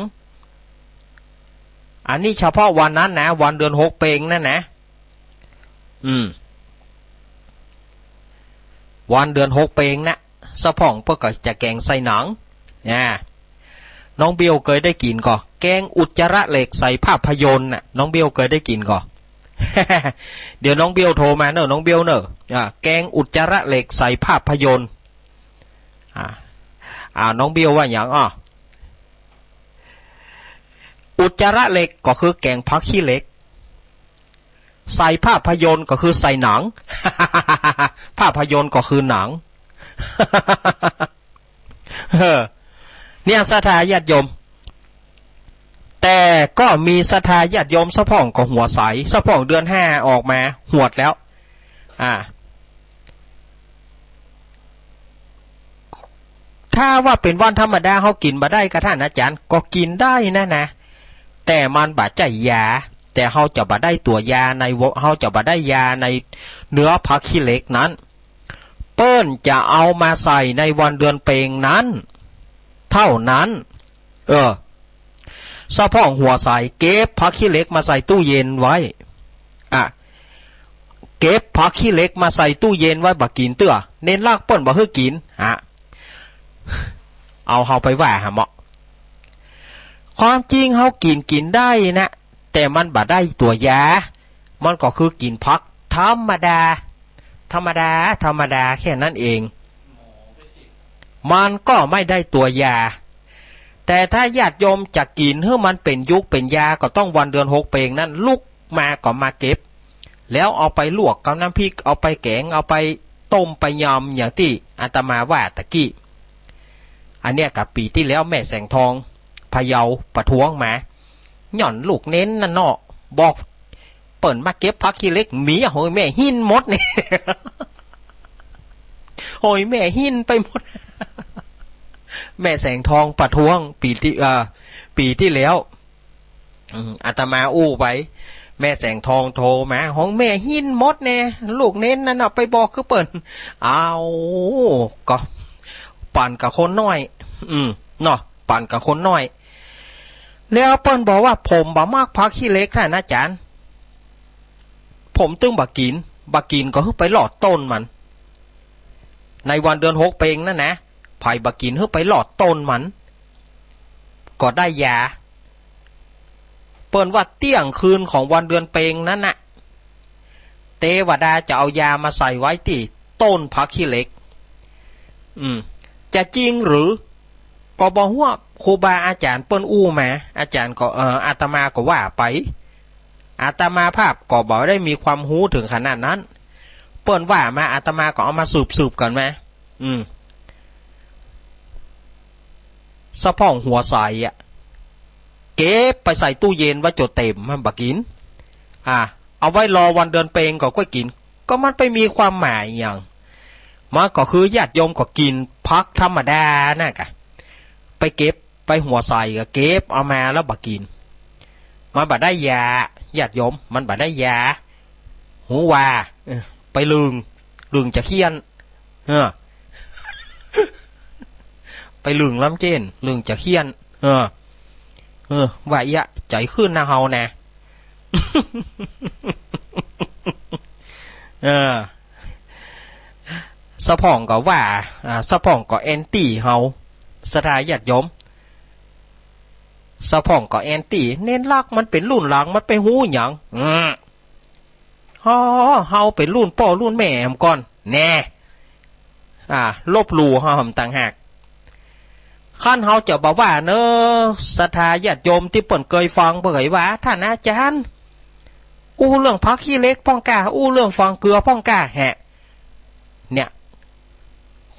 อันนี้เฉพาะวันนั้นนะ วันเดือนหกเป็งนั่นนะ อืม วันเดือนหกเป็งนะ สะพ่องเปิ้นก็จะแก๋งใส่หนัง อ่า น้องเบลเกยได้กิ๋นก่อ แกงอุจจาระเหล็กใส่ภาพยนตร์น่ะ น้องเบลเกยได้กิ๋นก่อ เดี๋ยวน้องเบลโทรมาเน่อ น้องเบลเน่อ อ่า แกงอุจจาระเหล็กใส่ภาพยนตร์ อ่า อ่า น้องเบลว่าหยังอ้อ อุจจาระเหล็กก็คือแก๋งผักขี้เหล็ก ใส่ภาพยนตร์ก็คือใส่หนัง ภาพยนตร์ก็คือหนัง เออ เนี่ยศรัทธาญาติโยม แต่ก็มีศรัทธาญาติโยมสะพ่องก็หัวใส สะพ่องเดือนห้าออกมาหวดแล้ว อ่า ถ้าว่าเป๋นวันธรรมดาเฮากิ๋นบ่ได้กาท่านอาจ๋ารย์ ก็กิ๋นได้นะนะ แต่มันบ่ใจ้ยา แต่เฮาจะบ่ได้ตั๋วยาในว- เฮาจะบ่ได้ยาในเนื้อผักขี้เหล็กนั้น เปิ้นจะเอามาใส่ในวันเดือนเป็งนั้นเต้านั้น เออ สะพ่องหัวใสเก็บผักขี้เหล็กมาใส่ตู้เย็นไว้ อ่ะ เก็บผักขี้เหล็กมาใส่ตู้เย็นไว้บ่กิ๋นเตื้อ เณรลักษณ์เปิ้นบ่หื้อกิ๋น อ่ะ เอาเฮาไปว่าหาเหมาะ ความจริงเฮากิ๋นกิ๋นได้นะ แต่มันบ่ได้ตั๋วยา มันก็คือกิ๋นผักธรรมดา ธรรมดา ธรรมดาแค่นั้นเอง มันก็ไม่ได้ตั๋วยา แต่ถ้าญาติโยมจะกิ๋นหื้อมันเป๋นยุกเป๋นยา ก็ต้องวันเดือนหกเป็งนั้น ลุกมาก็มาเก็บ แล้วเอาไปลวกกับน้ำพริก เอาไปแก๋ง เอาไปต้มไปยำ อย่างตี้อาตมาว่าตะกี้ อันเนี้ยกับปี๋ตี้แล้วแม่แสงทอง พะเยา ประท้วงมา หย่อนลูกเณรนั่นเนาะ บอกเปิ้นมาเก็บผักขี้เหล็ก หมีอะโหยแม่หิ้นหมดเนี่ย โหยแม่หิ้นไปหมด แม่แสงทองประท้วงปี๋ตี้ เอ่อ ปี๋ตี้แล้ว อืม อาตมาอู้ไป แม่แสงทองโทรมา ของแม่หิ้นหมดแน่ ลูกเณรนั่นน่ะ ไปบอกคือเปิ้น เอา ก็ ปานกับคนน้อย อืม เนาะ ปานกับคนน้อย แล้วเปิ้นบอกว่า ผมบ่มักผักขี้เหล็กท่านอาจ๋ารย์ ผมตึงบ่กิ๋น บ่กิ๋นก็หื้อไปลอดต้นมัน ในวันเดือนหกเป็งนั่นนะ ใผบ่กิ๋นหื้อไปลอดต้นมัน ก็ได้ยา เปิ้นว่าเตี้ยงคืนของวันเดือนเป็งนั้นน่ะ เตวดาจะเอายามาใส่ไว้ตี้ต้นผักขี้เหล็ก อืม จะจริงหรือ ก็บ่ฮู้ ครูบาอาจ๋ารย์เปิ้นอู้มา อาจ๋ารย์ก็ เอ่อ อาตมาก็ว่าไป อาตมาภาพก็บ่ได้มีความฮู้เถิงขนาดนั้น เปิ้นว่ามา อาตมาก็เอามาสืบๆ กั๋นมา อืม สะพ่องหัวใสอะ เก็บไปใส่ตู้เย็นไว้จ๋นเต็ม มันบ่กิ๋น อ่า เอาไว้รอวันเดือนเป็งก็ก้อยกิ๋น ก็มันไปมีความหมายหยัง มันก็คือญาติโยมก็กิ๋นผักธรรมดานั่นกะ ไปเก็บ ไปหัวใสก็เก็บเอามาแล้วบ่กิ๋น มันบ่ได้ยา ญาติโยม มันบ่ได้ยา ฮู้ว่า เออ ไปลึง ลึงจะเคี้ยน เออ ไปลึงลำเจ้น ลึงจะเฮี้ยน เออ เออ ว่าเยียะใจ๋ขึ้นนะเฮานะ เออ สะพ่องก็ว่า อ่า สะพ่องก็แอนตี้เฮา ศรัทธาญาติโยม สะพ่องก็แอนตี้ เณรลักษณ์มันเป๋นรุ่นหลัง มันไปฮู้หยัง อืม ฮอ เฮาเป๋นรุ่นป้อรุ่นแม่แหมก่อน แน่ อ่า ลบหลู่เฮาแหมต่างหาก คันเฮาจะบ่ว่าเน่อ ศรัทธาญาติโยมตี้เปิ้นเกยฟัง เปิ้นเกยว่า ต้านอาจ๋ารย์ อู้เรื่องผาขี้เหล็กพ่องก้า อู้เรื่องฝางเกือพ่องก้าแหะ เนี่ย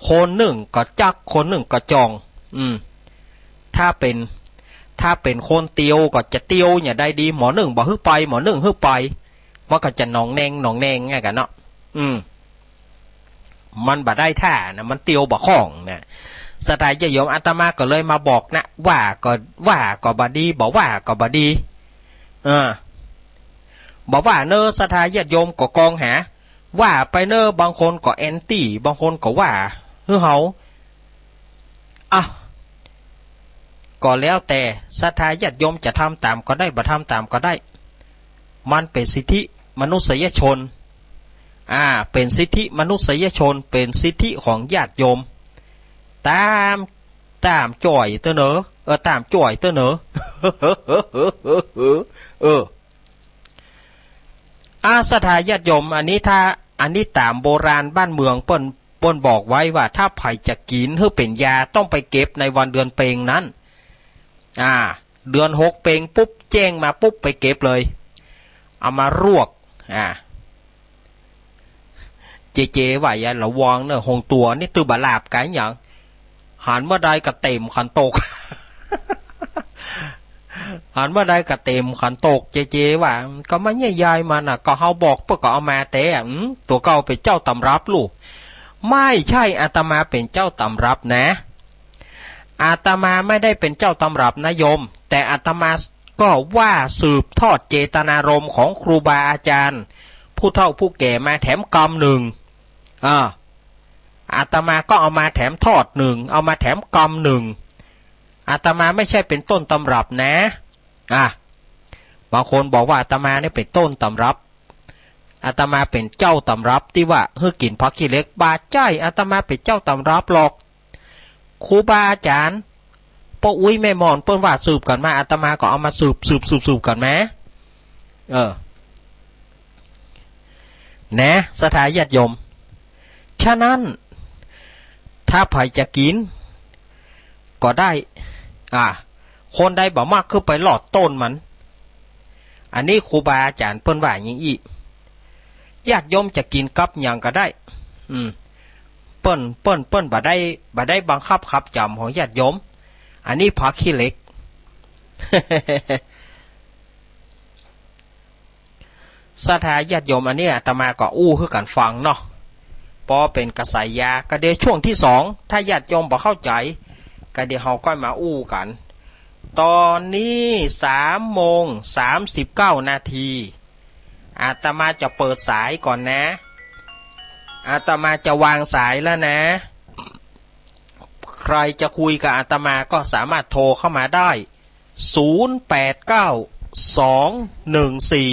คนนึ่งก็จัก คนนึ่งก็จ่อง อืม ถ้าเป๋น ถ้าเป๋นคนเตียวก็จะเตียวเนี่ยได้ดี หมอนึ่งบ่หื้อไป หมอนึ่งหื้อไป มันก็จะหน่องแน่งหน่องแน่งไงกั๋นเนาะ อืม มันบ่ได้ท่านะ มันเตียวบ่คล่องนะ ศรัทธาญาติโยม อาตมาก็เลยมาบอกนะ ว่าก็ ว่าก็บ่ดี บ่ว่าก็บ่ดี เออ บ่ว่าเน่อ ศรัทธาญาติโยมก็กองหา ว่าไปเน่อ บางคนก็แอนตี้ บางคนก็ว่า หื้อเฮา อ่ะ ก็แล้วแต่ ศรัทธาญาติโยมจะทำต๋ามก็ได้ บ่ทำต๋ามก็ได้ มันเป๋นสิทธิมนุษยชน อ่า เป๋นสิทธิมนุษยชน เป๋นสิทธิของญาติโยม ต๋าม ต๋ามจ้อยเต้อเน่อ เออ ต๋ามจ้อยเต้อเน่อ เออ อา ศรัทธาญาติโยม อันนี้ถ้า อันนี้ต๋ามโบราณบ้านเมืองเปิ้น เปิ้นบอกไว้ว่า ถ้าใผจะกิ๋นหื้อเป๋นยา ต้องไปเก็บในวันเดือนเป็งนั้น อ่า เดือนหกเป็งปุ๊บ แจ้งมาปุ๊บ ไปเก็บเลย เอามาลวก อ่า เจเจว่าอย่าละวังเน่อ หงตั๋วนี่ตื้อบ่หลาบกั๋นหยัง หันเมื่อใดก็เต็มขันโตก หันเมื่อใดก็เต็มขันโตก เจเจว่า ก็มันใหญ่ๆ มันน่ะ ก็เฮาบอกเปิ้นก็เอามาแต๊ อืม ตั๋วเก่าเป๋นเจ้าต๋ำรับลูก ไม่ใช่อาตมาเป๋นเจ้าต๋ำรับนะ อาตมาไม่ได้เป๋นเจ้าต๋ำรับนะโยม แต่อาตมาก็ว่าสืบทอดเจตนารมณ์ของครูบาอาจ๋ารย์ ผู้เฒ่าผู้แก่มาแถมกำนึ่ง อ่า อาตมาก็เอามาแถมทอดนึ่ง เอามาแถมกำนึ่ง อาตมาไม่ใช่เป๋นต้นต๋ำรับนะ อ่ะ บางคนบอกว่าอาตมาเนี่ยเป๋นต้นต๋ำรับ อาตมาเป๋นเจ้าต๋ำรับตี้ว่าหื้อกิ๋นผาขี้เหล็ก บ่ใจ้ อาตมาเป๋นเจ้าต๋ำรับหรอก ครูบาอาจ๋ารย์ ป้ออุ๊ยแม่หม่อนเปิ้นว่าสืบกั๋นมา อาตมาก็เอามาสืบ สืบ สืบ สืบกั๋นมา เออ แหนะ ศรัทธาญาติโยม ฉะนั้น ถ้าใผจะกิ๋น ก็ได้ อ่า คนใดบ่มักก็ไปลอดต้นมัน อันนี้ครูบาอาจ๋ารย์เปิ้นว่าอย่างอี้ ญาติโยมจะกิ๋นกับหยังก็ได้ อืม เปิ้น เปิ้น เปิ้นบ่ได้ บ่ได้บังคับขับจ๋ำของญาติโยม อันนี้ผาขี้เหล็ก ศรัทธาญาติโยม อันนี้อาตมาก็อู้หื้อกั๋นฟังเนาะ ปอเป๋นกระแสยา ก็เดี๋ยวช่วงตี้สอง ถ้าญาติโยมบ่เข้าใจ๋ ก็เดี๋ยวเฮาก้อยมาอู้กั๋น ต๋อนนี้สามโมงสามสิบเก้านาที อาตมาจะเปิดสายก่อนนะ อาตมาจะวางสายแล้วนะ ใผจะคุยกับอาตมาก็สามารถโทรเข้ามาได้ ศูนย์แปดเก้า สองหนึ่งสี่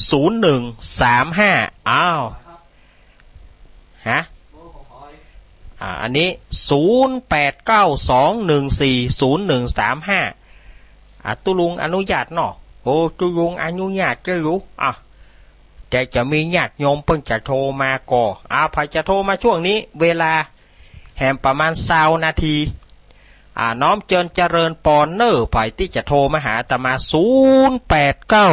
ศูนย์หนึ่งสามห้า อ้าว ฮะ อ่า อันนี้ ศูนย์แปดเก้า สองหนึ่งสี่ ศูนย์หนึ่งสามห้า อ่า ตุ๊ลุงอนุญาตเนาะ โอ้ ตุ๊ลุงอนุญาตเจ้าอยู่ อ่ะ แต่จะมีญาติโยมเปิ้นจะโทรมาก่อ อ่า ใผจะโทรมาช่วงนี้ เวลาแหมประมาณซาวนาที อ่า น้อมเจิญเจริญปอนเน่อ ใผตี้จะโทรมาหาอาตมา ศูนย์แปดเก้า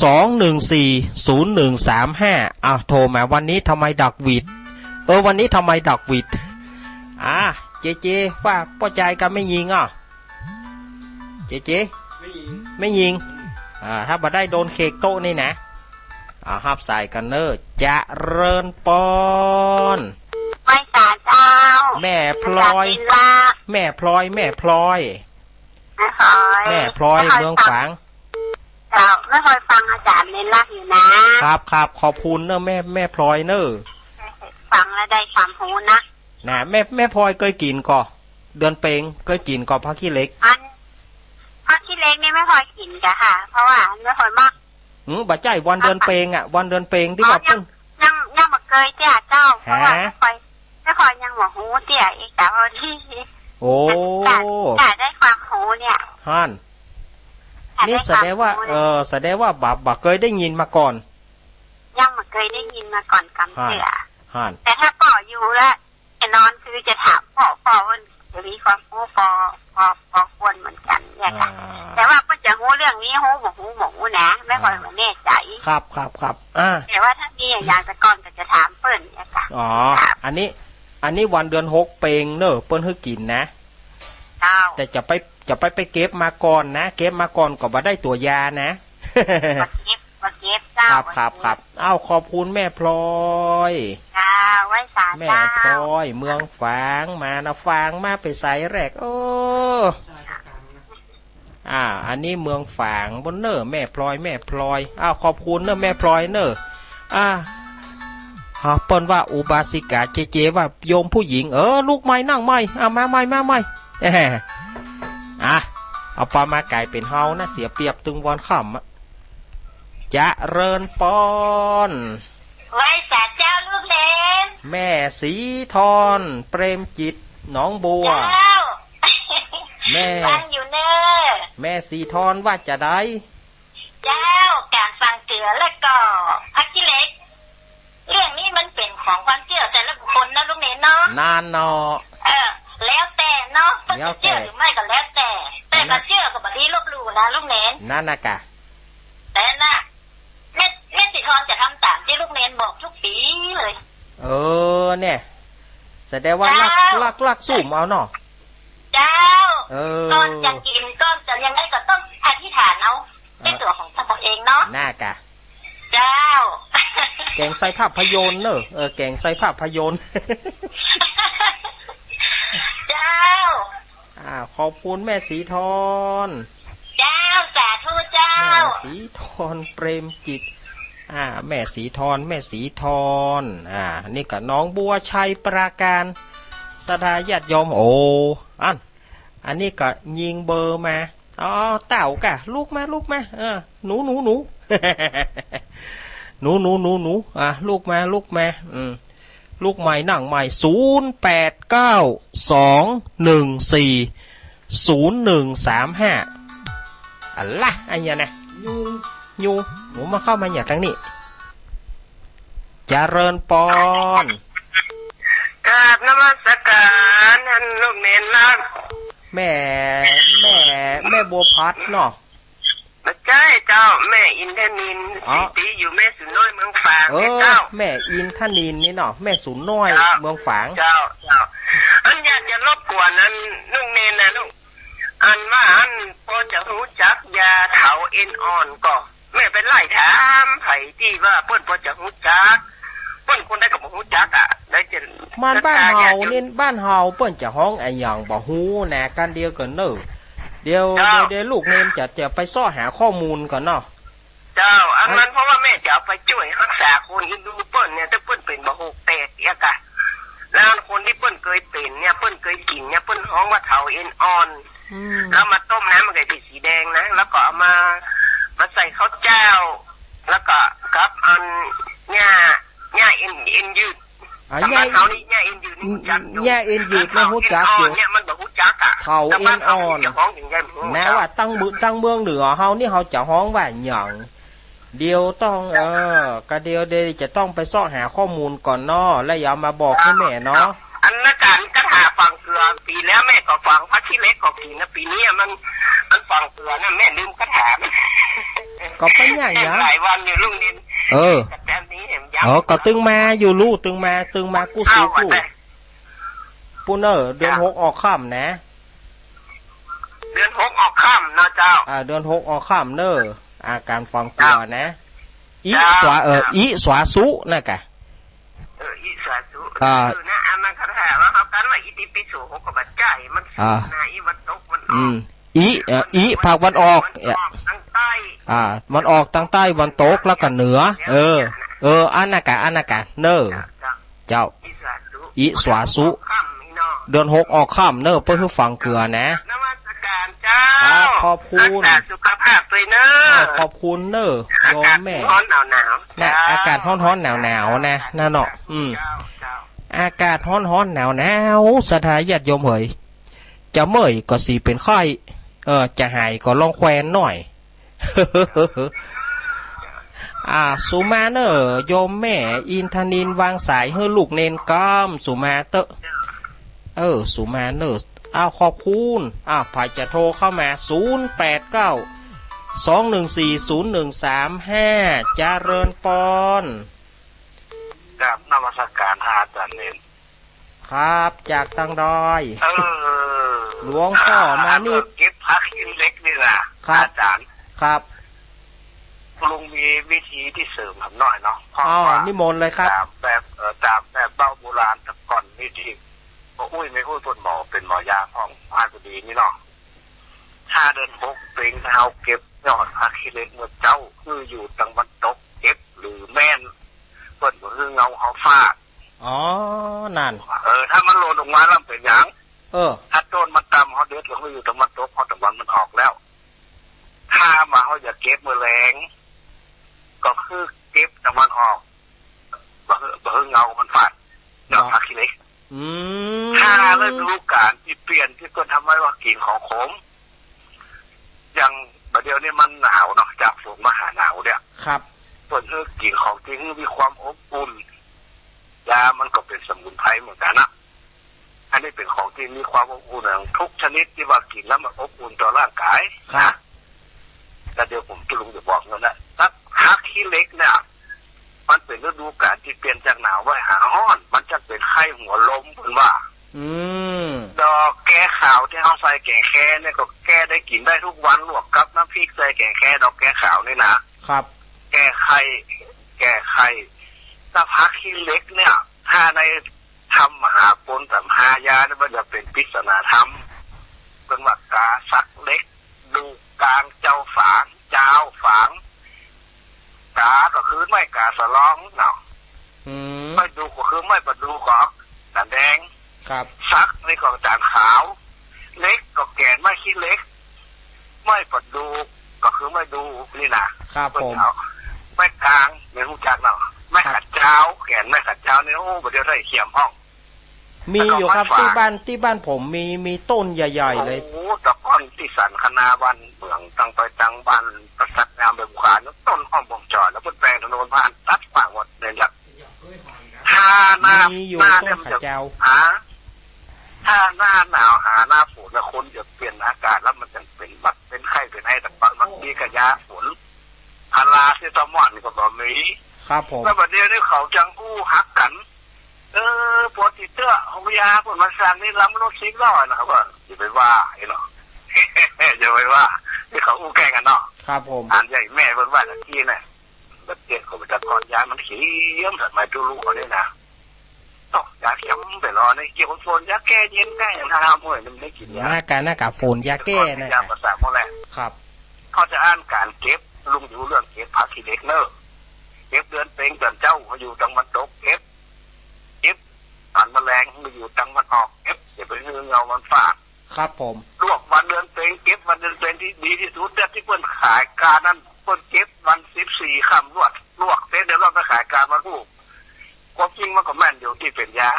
สองหนึ่งสี่ ศูนย์หนึ่งสามห้า อ่ะ โทรมา วันนี้ทำไมดักหวีด เออ วันนี้ทำไมดักหวีด อ่ะ เจเจ ว่าป้อจายกับแม่ญิงอ่ะ เจเจ แม่ญิง แม่ญิง อ่า ถ้าบ่ได้โดนเขกโต๊ะนี่นะ อ่า ฮับสายกั๋นเน่อ เจริญปอน ไหว้สาเจ้า แม่พลอย แม่พลอย แม่พลอย แม่พลอย แม่พลอย เมืองฝาง เจ้า แม่พลอยฟังอาจ๋ารย์เณรลักษณ์อยู่นะ ครับ ครับ ขอบคุณเน่อแม่ แม่พลอยเน่อ ฟังแล้วได้ความฮู้นะ นะ แม่ แม่พลอยเกยกิ๋นก่อ เดือนเพ็ญ เกยกิ๋นก่อ ผักขี้เหล็ก อัน ผักขี้เหล็กนี่ไม่ค่อยกิ๋นจ้ะค่ะ เพราะว่าไม่ค่อยมัก อืม บ่ใจ้ วันเดือนเพ็ญอะ วันเดือนเพ็ญตี้ว่า อ๋อ ยัง เปิ้น ยัง ยังบ่เกยเตื้อเจ้า เพราะว่า ฮะ ไม่ค่อย ไม่ค่อย ยังบ่ฮู้เตื้ออีก แต่พอดี โอ้ จ้ะ จ้ะ ได้ความรู้เนี่ย หั้น จ้ะ นี่แสดงว่า ได้ความรู้เนี่ย เออ แสดงว่าบ่ บ่เกยได้ยินมาก่อน ยังบ่เกยได้ยินมาก่อนกำเตื้อ หั้น หั้น แต่ถ้าป้ออยู่แล้ว จะนอนคือจะถามป้อ ป้อเปิ้นจะมีความรู้พอ พอ พอควรเหมือนกั๋นเนี่ยค่ะ อ่า แต่ว่าเปิ้นจะฮู้เรื่องนี้ ฮู้บ่ฮู้บ่ฮู้นะ ไม่ค่อย อ่า บ่แน่ใจ๋ ครับ ครับ ครับ อ่า แต่ว่าถ้ามีอย่างแต่ก่อนก็จะถามเปิ้นเนี่ยค่ะ อ๋อ ครับ อันนี้ อันนี้วันเดือนหกเพ็ญเน่อ เปิ้นหื้อกิ๋นนะ เจ้า แต่จะไป จะไป ไปเก็บมาก่อนนะ เก็บมาก่อนก็บ่ได้ตั๋วยานะ บ่เก็บ บ่เก็บเจ้า ครับ ครับ บ่เก็บ ครับ อ้าว ขอบคุณแม่พลอย เจ้า ไหว้สา แม่ เจ้า พลอย เมืองฝาง มานะ ฝางมาไปใสแรก เออ อ่า อันนี้เมืองฝางปู้นเน่อ แม่พลอย แม่พลอย อ้าว ขอบคุณเน่อ แม่พลอยเน่อ อ่า อ่า เปิ้นว่าอุบาสิกา เจเจว่าโยมผู้หญิง เออ ลุกใหม่ นั่งใหม่ อ่ะ มาใหม่ มาใหม่ อ่ะ เอาปอมาก๋ายเป๋นเฮานะ เสียเปรียบตึงวอนค่ำอะ เจริญปอน ไหว้สาเจ้าลูกเหลน แม่ศรีทร เปรมจิต หนองบัว เจ้า แม่ ฟังอยู่เน่อ แม่ศรีทรว่าจาใด เจ้า ก๋านฝังเกือแล้วก็ผักขี้เหล็ก เรื่องนี้มันเป๋นของความเจื้อแต่ละบุคคลนะลูกเหลนเนาะ นั่นเนาะ เออ แล้วแต่เนาะ แล้วแต่ เปิ้นจะเจื้อหรือไม่ก็แล้วแต่ แต่ นั่น บ่ น่ะ เจื้อก็บ่ดีลบหลู่นะลูกเหลน นั่นน่ะกะ แต่น่ะ แม่ แม่ศรีทรจะทำต๋ามตี้ลูกเหลนบอกทุกปี๋เลย เออ เนี่ย แสดงว่าลัก เจ้า ลัก ลักซุ่มเอาเนาะ เจ้า เออ ก่อนจะกิ๋น ก่อนจะยังไงก็ต้องอธิษฐานเอา เออ ในตั๋วของต๋นเองเนาะ น่ากะ เจ้า แก๋งใส่ภาพยนตร์เน่อ เออ แก๋งใส่ภาพยนตร์ เจ้า อ่า ขอบคุณแม่ศรีทร เจ้า สาธุเจ้า แม่ศรีทร เปรมจิต อ่า แม่ศรีทร แม่ศรีทร อ่า นี่ก็หนองบัวชัยปราการ ศรัทธาญาติโยม โอ้ อัน อันนี้ก็ยิงเบอร์มา เอา เอา เต้ากะ ลุกมา ลุกมา เออ หนู หนู หนู หนู หนู หนู หนู อ่ะ ลุกมา ลุกมา อืม ลุกใหม่ นั่งใหม่ ศูนย์แปดเก้า สองหนึ่งสี่ ศูนย์หนึ่งสามห้า อะละ อันเนี้ยนะ ยุง ยุง หนูมาเข้ามาอย่างตรงนี้ เจริญปอน กราบนมัสการท่านลูกเหลนรัก แม่ แม่ แม่บัวพัดเนาะ บ่ใจ้เจ้า แม่อินทนิล อ๋อ ตี้อยู่แม่สูนน้อยเมืองฝาง เออ เนี่ยเจ้า แม่อินทนิลนี่เนาะ แม่สูนน้อย เจ้า เมืองฝาง เจ้า เจ้า อันอยากจะรบกวนอันลูกเหลนนะลูก อันว่าอันปอจะฮู้จักยาเถาเอ็นอ่อนก่อ แม่ไปไล่ถามใผตี้ว่าเปิ้นปอจะฮู้จัก เปิ้นคนใดก็บ่ฮู้จักอะ ได้จะ มันบ้านเฮานี่ บ้านเฮาเปิ้นจะฮ้องอะหยังบ่ฮู้นะ กันเดียวก่อนเน่อ เดี๋ยว เจ้า เดี๋ยว เดี๋ยวลูกเหลนจะ จะไปเซาะหาข้อมูลก่อนเนาะ เจ้า อันนั้นเพราะว่าแม่จะเอาไปจ้วยฮักษาคนอินดูเปิ้นเนี่ย แต่เปิ้นเป๋นบ่หกแตกเอี้ยกะ แล้วคนตี้เปิ้นเกยเป๋นเนี่ย เปิ้นเกยกิ๋นเนี่ย เปิ้นฮ้องว่าเถาเอ็นอ่อน อืม แล้วมาต้มน้ำมันก็เป๋นสีแดงนะ แล้วก็เอามา มาใส่ข้าวเจ้า แล้วก็กับอันหญ้า หญ้าเอ็น เอ็นยืด อ่า สำหรับ หญ้า เฮานี่หญ้าเอ็นยืดนี่ฮู้จักอยู่ หญ้าเอ็นยืดนี่ฮู้จักอยู่ เถาเอ็นอ่อนเนี่ยมันบ่ฮู้จักอะ เถาเอ็นอ่อน แต่บ้านเฮานี่จะฮ้องอย่างใดบ่ฮู้ นะ เจ้า ว่าตั้งเมือง ตั้งเมืองเหนือเฮานี่เฮาจะฮ้องว่าหยัง เดี๋ยวต้อง เออ กะเดี๋ยว เดี๋ยวจะต้องไปเซาะหาข้อมูลก่อนเนาะ แล้วเดี๋ยวเอามาบอกหื้อแม่เนาะ อันนั้นก๋านคาถาฝังเกือ ปี๋แล้วแม่ก็ฝัง ผักขี้เหล็กก็กิ๋นนะ ปี๋นี้มัน มันฝังเกือนะ แม่ลืมคาถา ก็บ่ยากหยัง หลายวันอยู่ลูกเหลน เออ แต่แบบนี้เห็นยัง อ๋อ ก็ตึงมาอยู่ลูก ตึงมา ตึงมากู้สุขลูก เอาอะ ปู้นเน่อ เดือน เจ้า หกออกค่ำนะ เดือนหกออกค่ำเนาะเจ้า อ่า เดือนหกออกค่ำเน่อ อาก๋านฝังเกือนะ เจ้า อิ เจ้า สวา เออ เจ้า อิสวาสุนะกะ เออ อิสวาสุ อ่า เออ นะ อันนั้นคาถาว่าเฮากันว่าอิติปิโส เฮาก็บ่ใจ้ มัน อ่า นะ อิวันตกวันออก อืม อิ เอ่อ อิภาควันออก วันออก เอ่อ ตางใต้ อ่า วันออกตางใต้ วันตกแล้วก็เหนือ เออ เออ อันนั้นกะ อันนั้นกะ เน่อ เจ้า เจ้า เจ้า อิสวาสุ อิสวาสุ ค่ำนี่เนาะ เดือนหกออกค่ำเน่อ เปิ้นหื้อฝังเกือนะ นมัสการเจ้า ครับ ขอบคุณ รักษาสุขภาพด้วยเน่อ อ้าว ขอบคุณเน่อ โยมแม่ อากาศฮ้อนหนาวๆ นะ เจ้า อากาศฮ้อนๆ หนาวๆ นะ นั่นเนาะ อืม เจ้า เจ้า อากาศฮ้อนๆ หนาวๆ ศรัทธาญาติโยมเหย จะเมื่อยก็สิเป๋นไข้ เออ จะหายก็ลองแควนหน่อย อ่า สุมาเน่อ โยมแม่ อินทนิลวางสายหื้อลูกเณรกำ สุมาเต๊อะ เออ สุมาเน่อ อ้าว ขอบคุณ อ้าว ใผจะโทรเข้ามา ศูนย์แปดเก้า สองหนึ่งสี่ ศูนย์หนึ่งสามห้า เจริญปอน กราบนมัสการพระอาจารย์เณร ครับ จากตังดอย เออ หลวงพ่อมานิด เก็บผักขี้เหล็กนี่นะครับ อาจารย์ ครับ ลุงมีวิธีตี้เสริมหน่อยเนาะ เพราะ อ้าว ว่า นิมนต์เลยครับ ต๋ามแบบ เอ่อ ต๋ามแบบเบ้าโบราณแต่ก่อนนี่ตี้ป้ออุ๊ยแม่อุ๊ยเปิ้นหมอ เป๋นหมอยาของราชบุรีนี่เนาะ ถ้าเดือนหกเป๋ง ถ้าเฮาเก็บยอดผักขี้เหล็กเมื่อเจ๊า คืออยู่ตางวันตก เก็บหรือแม่น เปิ้นบ่หื้อเงาเฮาฟาด อ๋อ นั่น เออ ถ้ามันหล่นลงมาแล้วมันเป๋นหยัง เออ ถ้าต้นมันต่ำ เฮาเด็ดก็คืออยู่ตางวันตก เฮาตางวันมันออกแล้ว ถ้าว่าเฮาอยากเก็บเมื่อแลง ก็คือเก็บตางวันออก บ่หื้อ บ่หื้อเงามันฟาด ยอดผักขี้เหล็ก อืม ถ้าฤดูกาลตี้เปลี่ยน ตี้เปิ้นทำไว้ว่ากิ๋นของขม อย่างบ่าเดี่ยวนี้มันหนาวเนาะ จากฝนมาหาหนาวเนี่ย ครับ เปิ้นหื้อกิ๋นของตี้หื้อมีความอบอุ่น ยามันก็เป๋นสมุนไพรเหมือนกั๋นนะ อันนี้เป๋นของตี้มีความอบอุ่นอย่างทุกชนิดตี้ว่ากิ๋นแล้วมันอบอุ่นต่อร่างกาย ครับ นะ แต่เดี๋ยวผมจะลุงจะบอกนั่นแหละ ผักขี้เหล็กเนี่ย มันเป๋นฤดูกาลตี้เปลี่ยนจากหนาวไปหาฮ้อน มันจะเป๋นไข้หัวลมเปิ้นว่า อืม ดอกแก้ขาวตี้เฮาใส่แก๋งแคเนี่ยก็แก้ได้กิ๋นได้ทุกวัน ลวกกับน้ำพริกใส่แก๋งแค ดอกแก้ขาวนี่นะ ครับ แก้ไข้ แก้ไข้ แต่ผักขี้เหล็กเนี่ย ถ้าในธรรมมหาปุณณตมหายาเนี่ย มันจะเป๋นปริศนาธรรม เปิ้นว่ากาสักเหล็ก ดูกกางเจ้าฝาง จาวฝาง กาก็คือไม้กาสะลองเนาะ อืม ไม้ดูกก็คือไม้ประดู่ก็ สันแดง ครับ สักนี่ก็จานขาว เหล็กก็แก่นไม้ขี้เหล็ก ไม้ประดู่ก็คือไม้ดูกนี่นะ ครับผม ไม้กาง แม่นฮู้จักเนาะ ไม้ขัดเจ้า แก่นไม้ขัดเจ้านี่ โอ้ บ่าเดี่ยวได้เขียมพ่อง มีอยู่ครับ แล้วก็ไม้ฝาง ตี้บ้าน ตี้บ้านผมมี มีต้นใหญ่ๆ เลย โอ้โห แต่ก่อนตี้สันคณาบ้านเมือง ตังไปตังบ้านประสักงามเบิ่งขวาน ต้นอ้อมบ่งจอย แล้วเปิ้นแปลงถนนผ่านตัดขวางหมดเลยครับ ถ้าหน้า มีอยู่ หน้าเนี่ยมันจะ ต้นขาเจ้า หา ถ้าหน้าหนาวหาหน้าฝนนะ คนจะเปลี่ยนอากาศแล้วมันจะเป๋นหวัดเป๋นไข้เป๋นไอต่างๆ บางทีก็ยาฝน พาราเซตามอลก็บ่มี ครับผม แล้วบ่าเดี่ยวนี้เขาจังอู้ฮักกั๋น เออ ปวดติดเตื้อ เอายาเปิ้นมาสั่งนี่ลำรถสิบล้อนะ เขาว่า อย่าไปว่าไอ้เนาะ อย่าไปว่า นี่เขาอู้แกล้งกั๋นเนาะ ครับผม อ่านใหญ่แม่เปิ้นว่าตะกี้น่ะ ประเทศเขาไปตะกอนยามันเขียม สมัยตู้ลูกเขานี่นะ ต้องยาเขียมไปรอในเกี่ยวกับฝน ยาแก้เย็นแก้หยัง ถ้าห้ามห้วยมันได้กิ๋นยา หน้ากา หน้ากาฝน ยาแก้นะ ยาประสาทหมดแหละ ครับ เขาจะอ่านก๋านเก็บ ลุงอยู่เรื่องเก็บผักขี้เหล็กเน่อ เก็บเดือนเปงเดือนเจ๊า เขาอยู่ตางวันตก เก็บ เก็บ หันแมลง มาอยู่ตางวันออก เก็บ อย่าไปหื้อเงามันฟาด ครับผม ลวกวันเดือนเปง เก็บวันเดือนเปงตี้ดีตี้สุด แต่ตี้เปิ้นขายก๋านนั้น เปิ้นเก็บวันสิบสี่ค่ำลวก ลวกเสร็จเดี๋ยวลวกไปขายก๋านวันพูก ความจริงมันก็แม่นอยู่ตี้เป๋นยา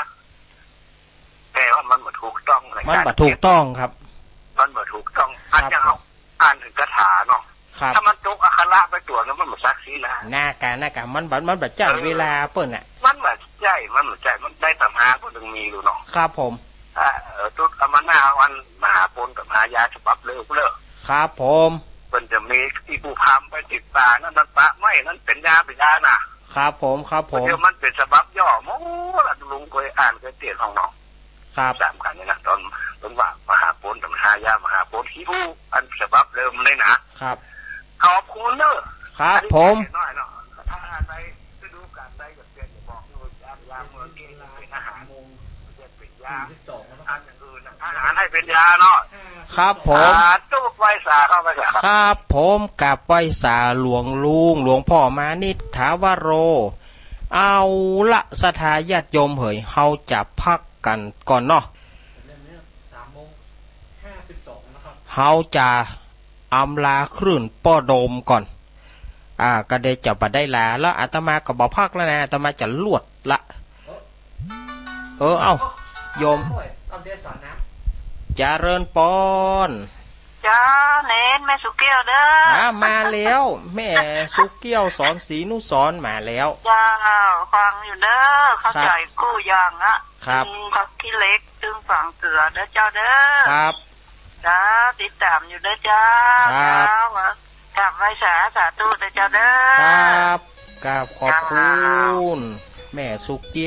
แต่ว่ามันบ่ถูกต้องใน มันบ่ถูกต้องครับ มันบ่ถูกต้อง ครับ อันอย่างเฮา อ่านเถิงคาถาเนาะ ครับ ถ้ามันตกอักขระไปตั๋วนึงมันบ่ศักดิ์สิทธิ์นะ หน้ากา หน้ากา มันบ่ มันบ่จั่น เออ เวลาเปิ้นน่ะ มันบ่ใจ้ มันบ่ใจ้ มันในตำราเปิ้นยังมีอยู่เนาะ ครับผม อ่า เออ ตุ๊ดอมนาวันมหาปุณณตมหายาฉบับเลิกเลิก ครับผม เปิ้นจะมีตี้ผู้พราหมณ์ไปติดป่านั้น นั้นปะไม้นั้นเป๋นยา เป๋นยานะ ครับผม ครับผม เดี๋ยวมันเป๋นฉบับย่อหมดละ ลุงเกยอ่านเกยเตียนของเนาะ ครับ สามกั๋นนี่นะ ต๋อน ต๋อนว่ามหาปุณณตมหายา มหาปุณณขี้อู้ อันฉบับเดิมนี่นะ ครับ ขอบคุณเน่อ ครับ อันนี้ผม น้อยเนาะ ถ้าในฤดูกาลใดก็เปลี่ยน บอกอยู่ยาม ยามเมื่อกี้เป๋นอาหาร เปลี่ยนเป๋นยา อันอย่างอื่นน่ะ อาหารหื้อเป๋นยาเนาะ ครับผม สาธุ ไหว้สาเข้าไปเถอะครับ ครับผม กราบไหว้สาหลวงลุง หลวงพ่อมานิด ถาวโร เอาละ ศรัทธาญาติโยมเหย เฮาจะพักกั๋นก่อนเนาะ เฮาจะอำลาครื่นป้อโดมก่อน อ่า ก็ได้จะบ่ได้ลา แล้วอาตมาก็บ่พากแล้วนะ อาตมาจะลวดละ เออ เอ้า โยม เจริญปอน เจ้า เณร แม่สุแก้วเด้อ อ่า มาแล้ว แม่สุแก้ว สอนศรีนุสรณ์มาแล้ว เจ้า ฟังอยู่เด้อ เข้าใจ๋กู้อย่างอะ ครับ ตึงผักขี้เหล็ก ตึงฝางเสือเด้อเจ้าเด้อ ครับ เจ้า ติดต๋ามอยู่เด้อเจ้า ครับ เจ้า กราบไหว้สา สาธุเด้อเจ้าเด้อ ครับ กราบขอบคุณ เจ้า แม่สุแก้ว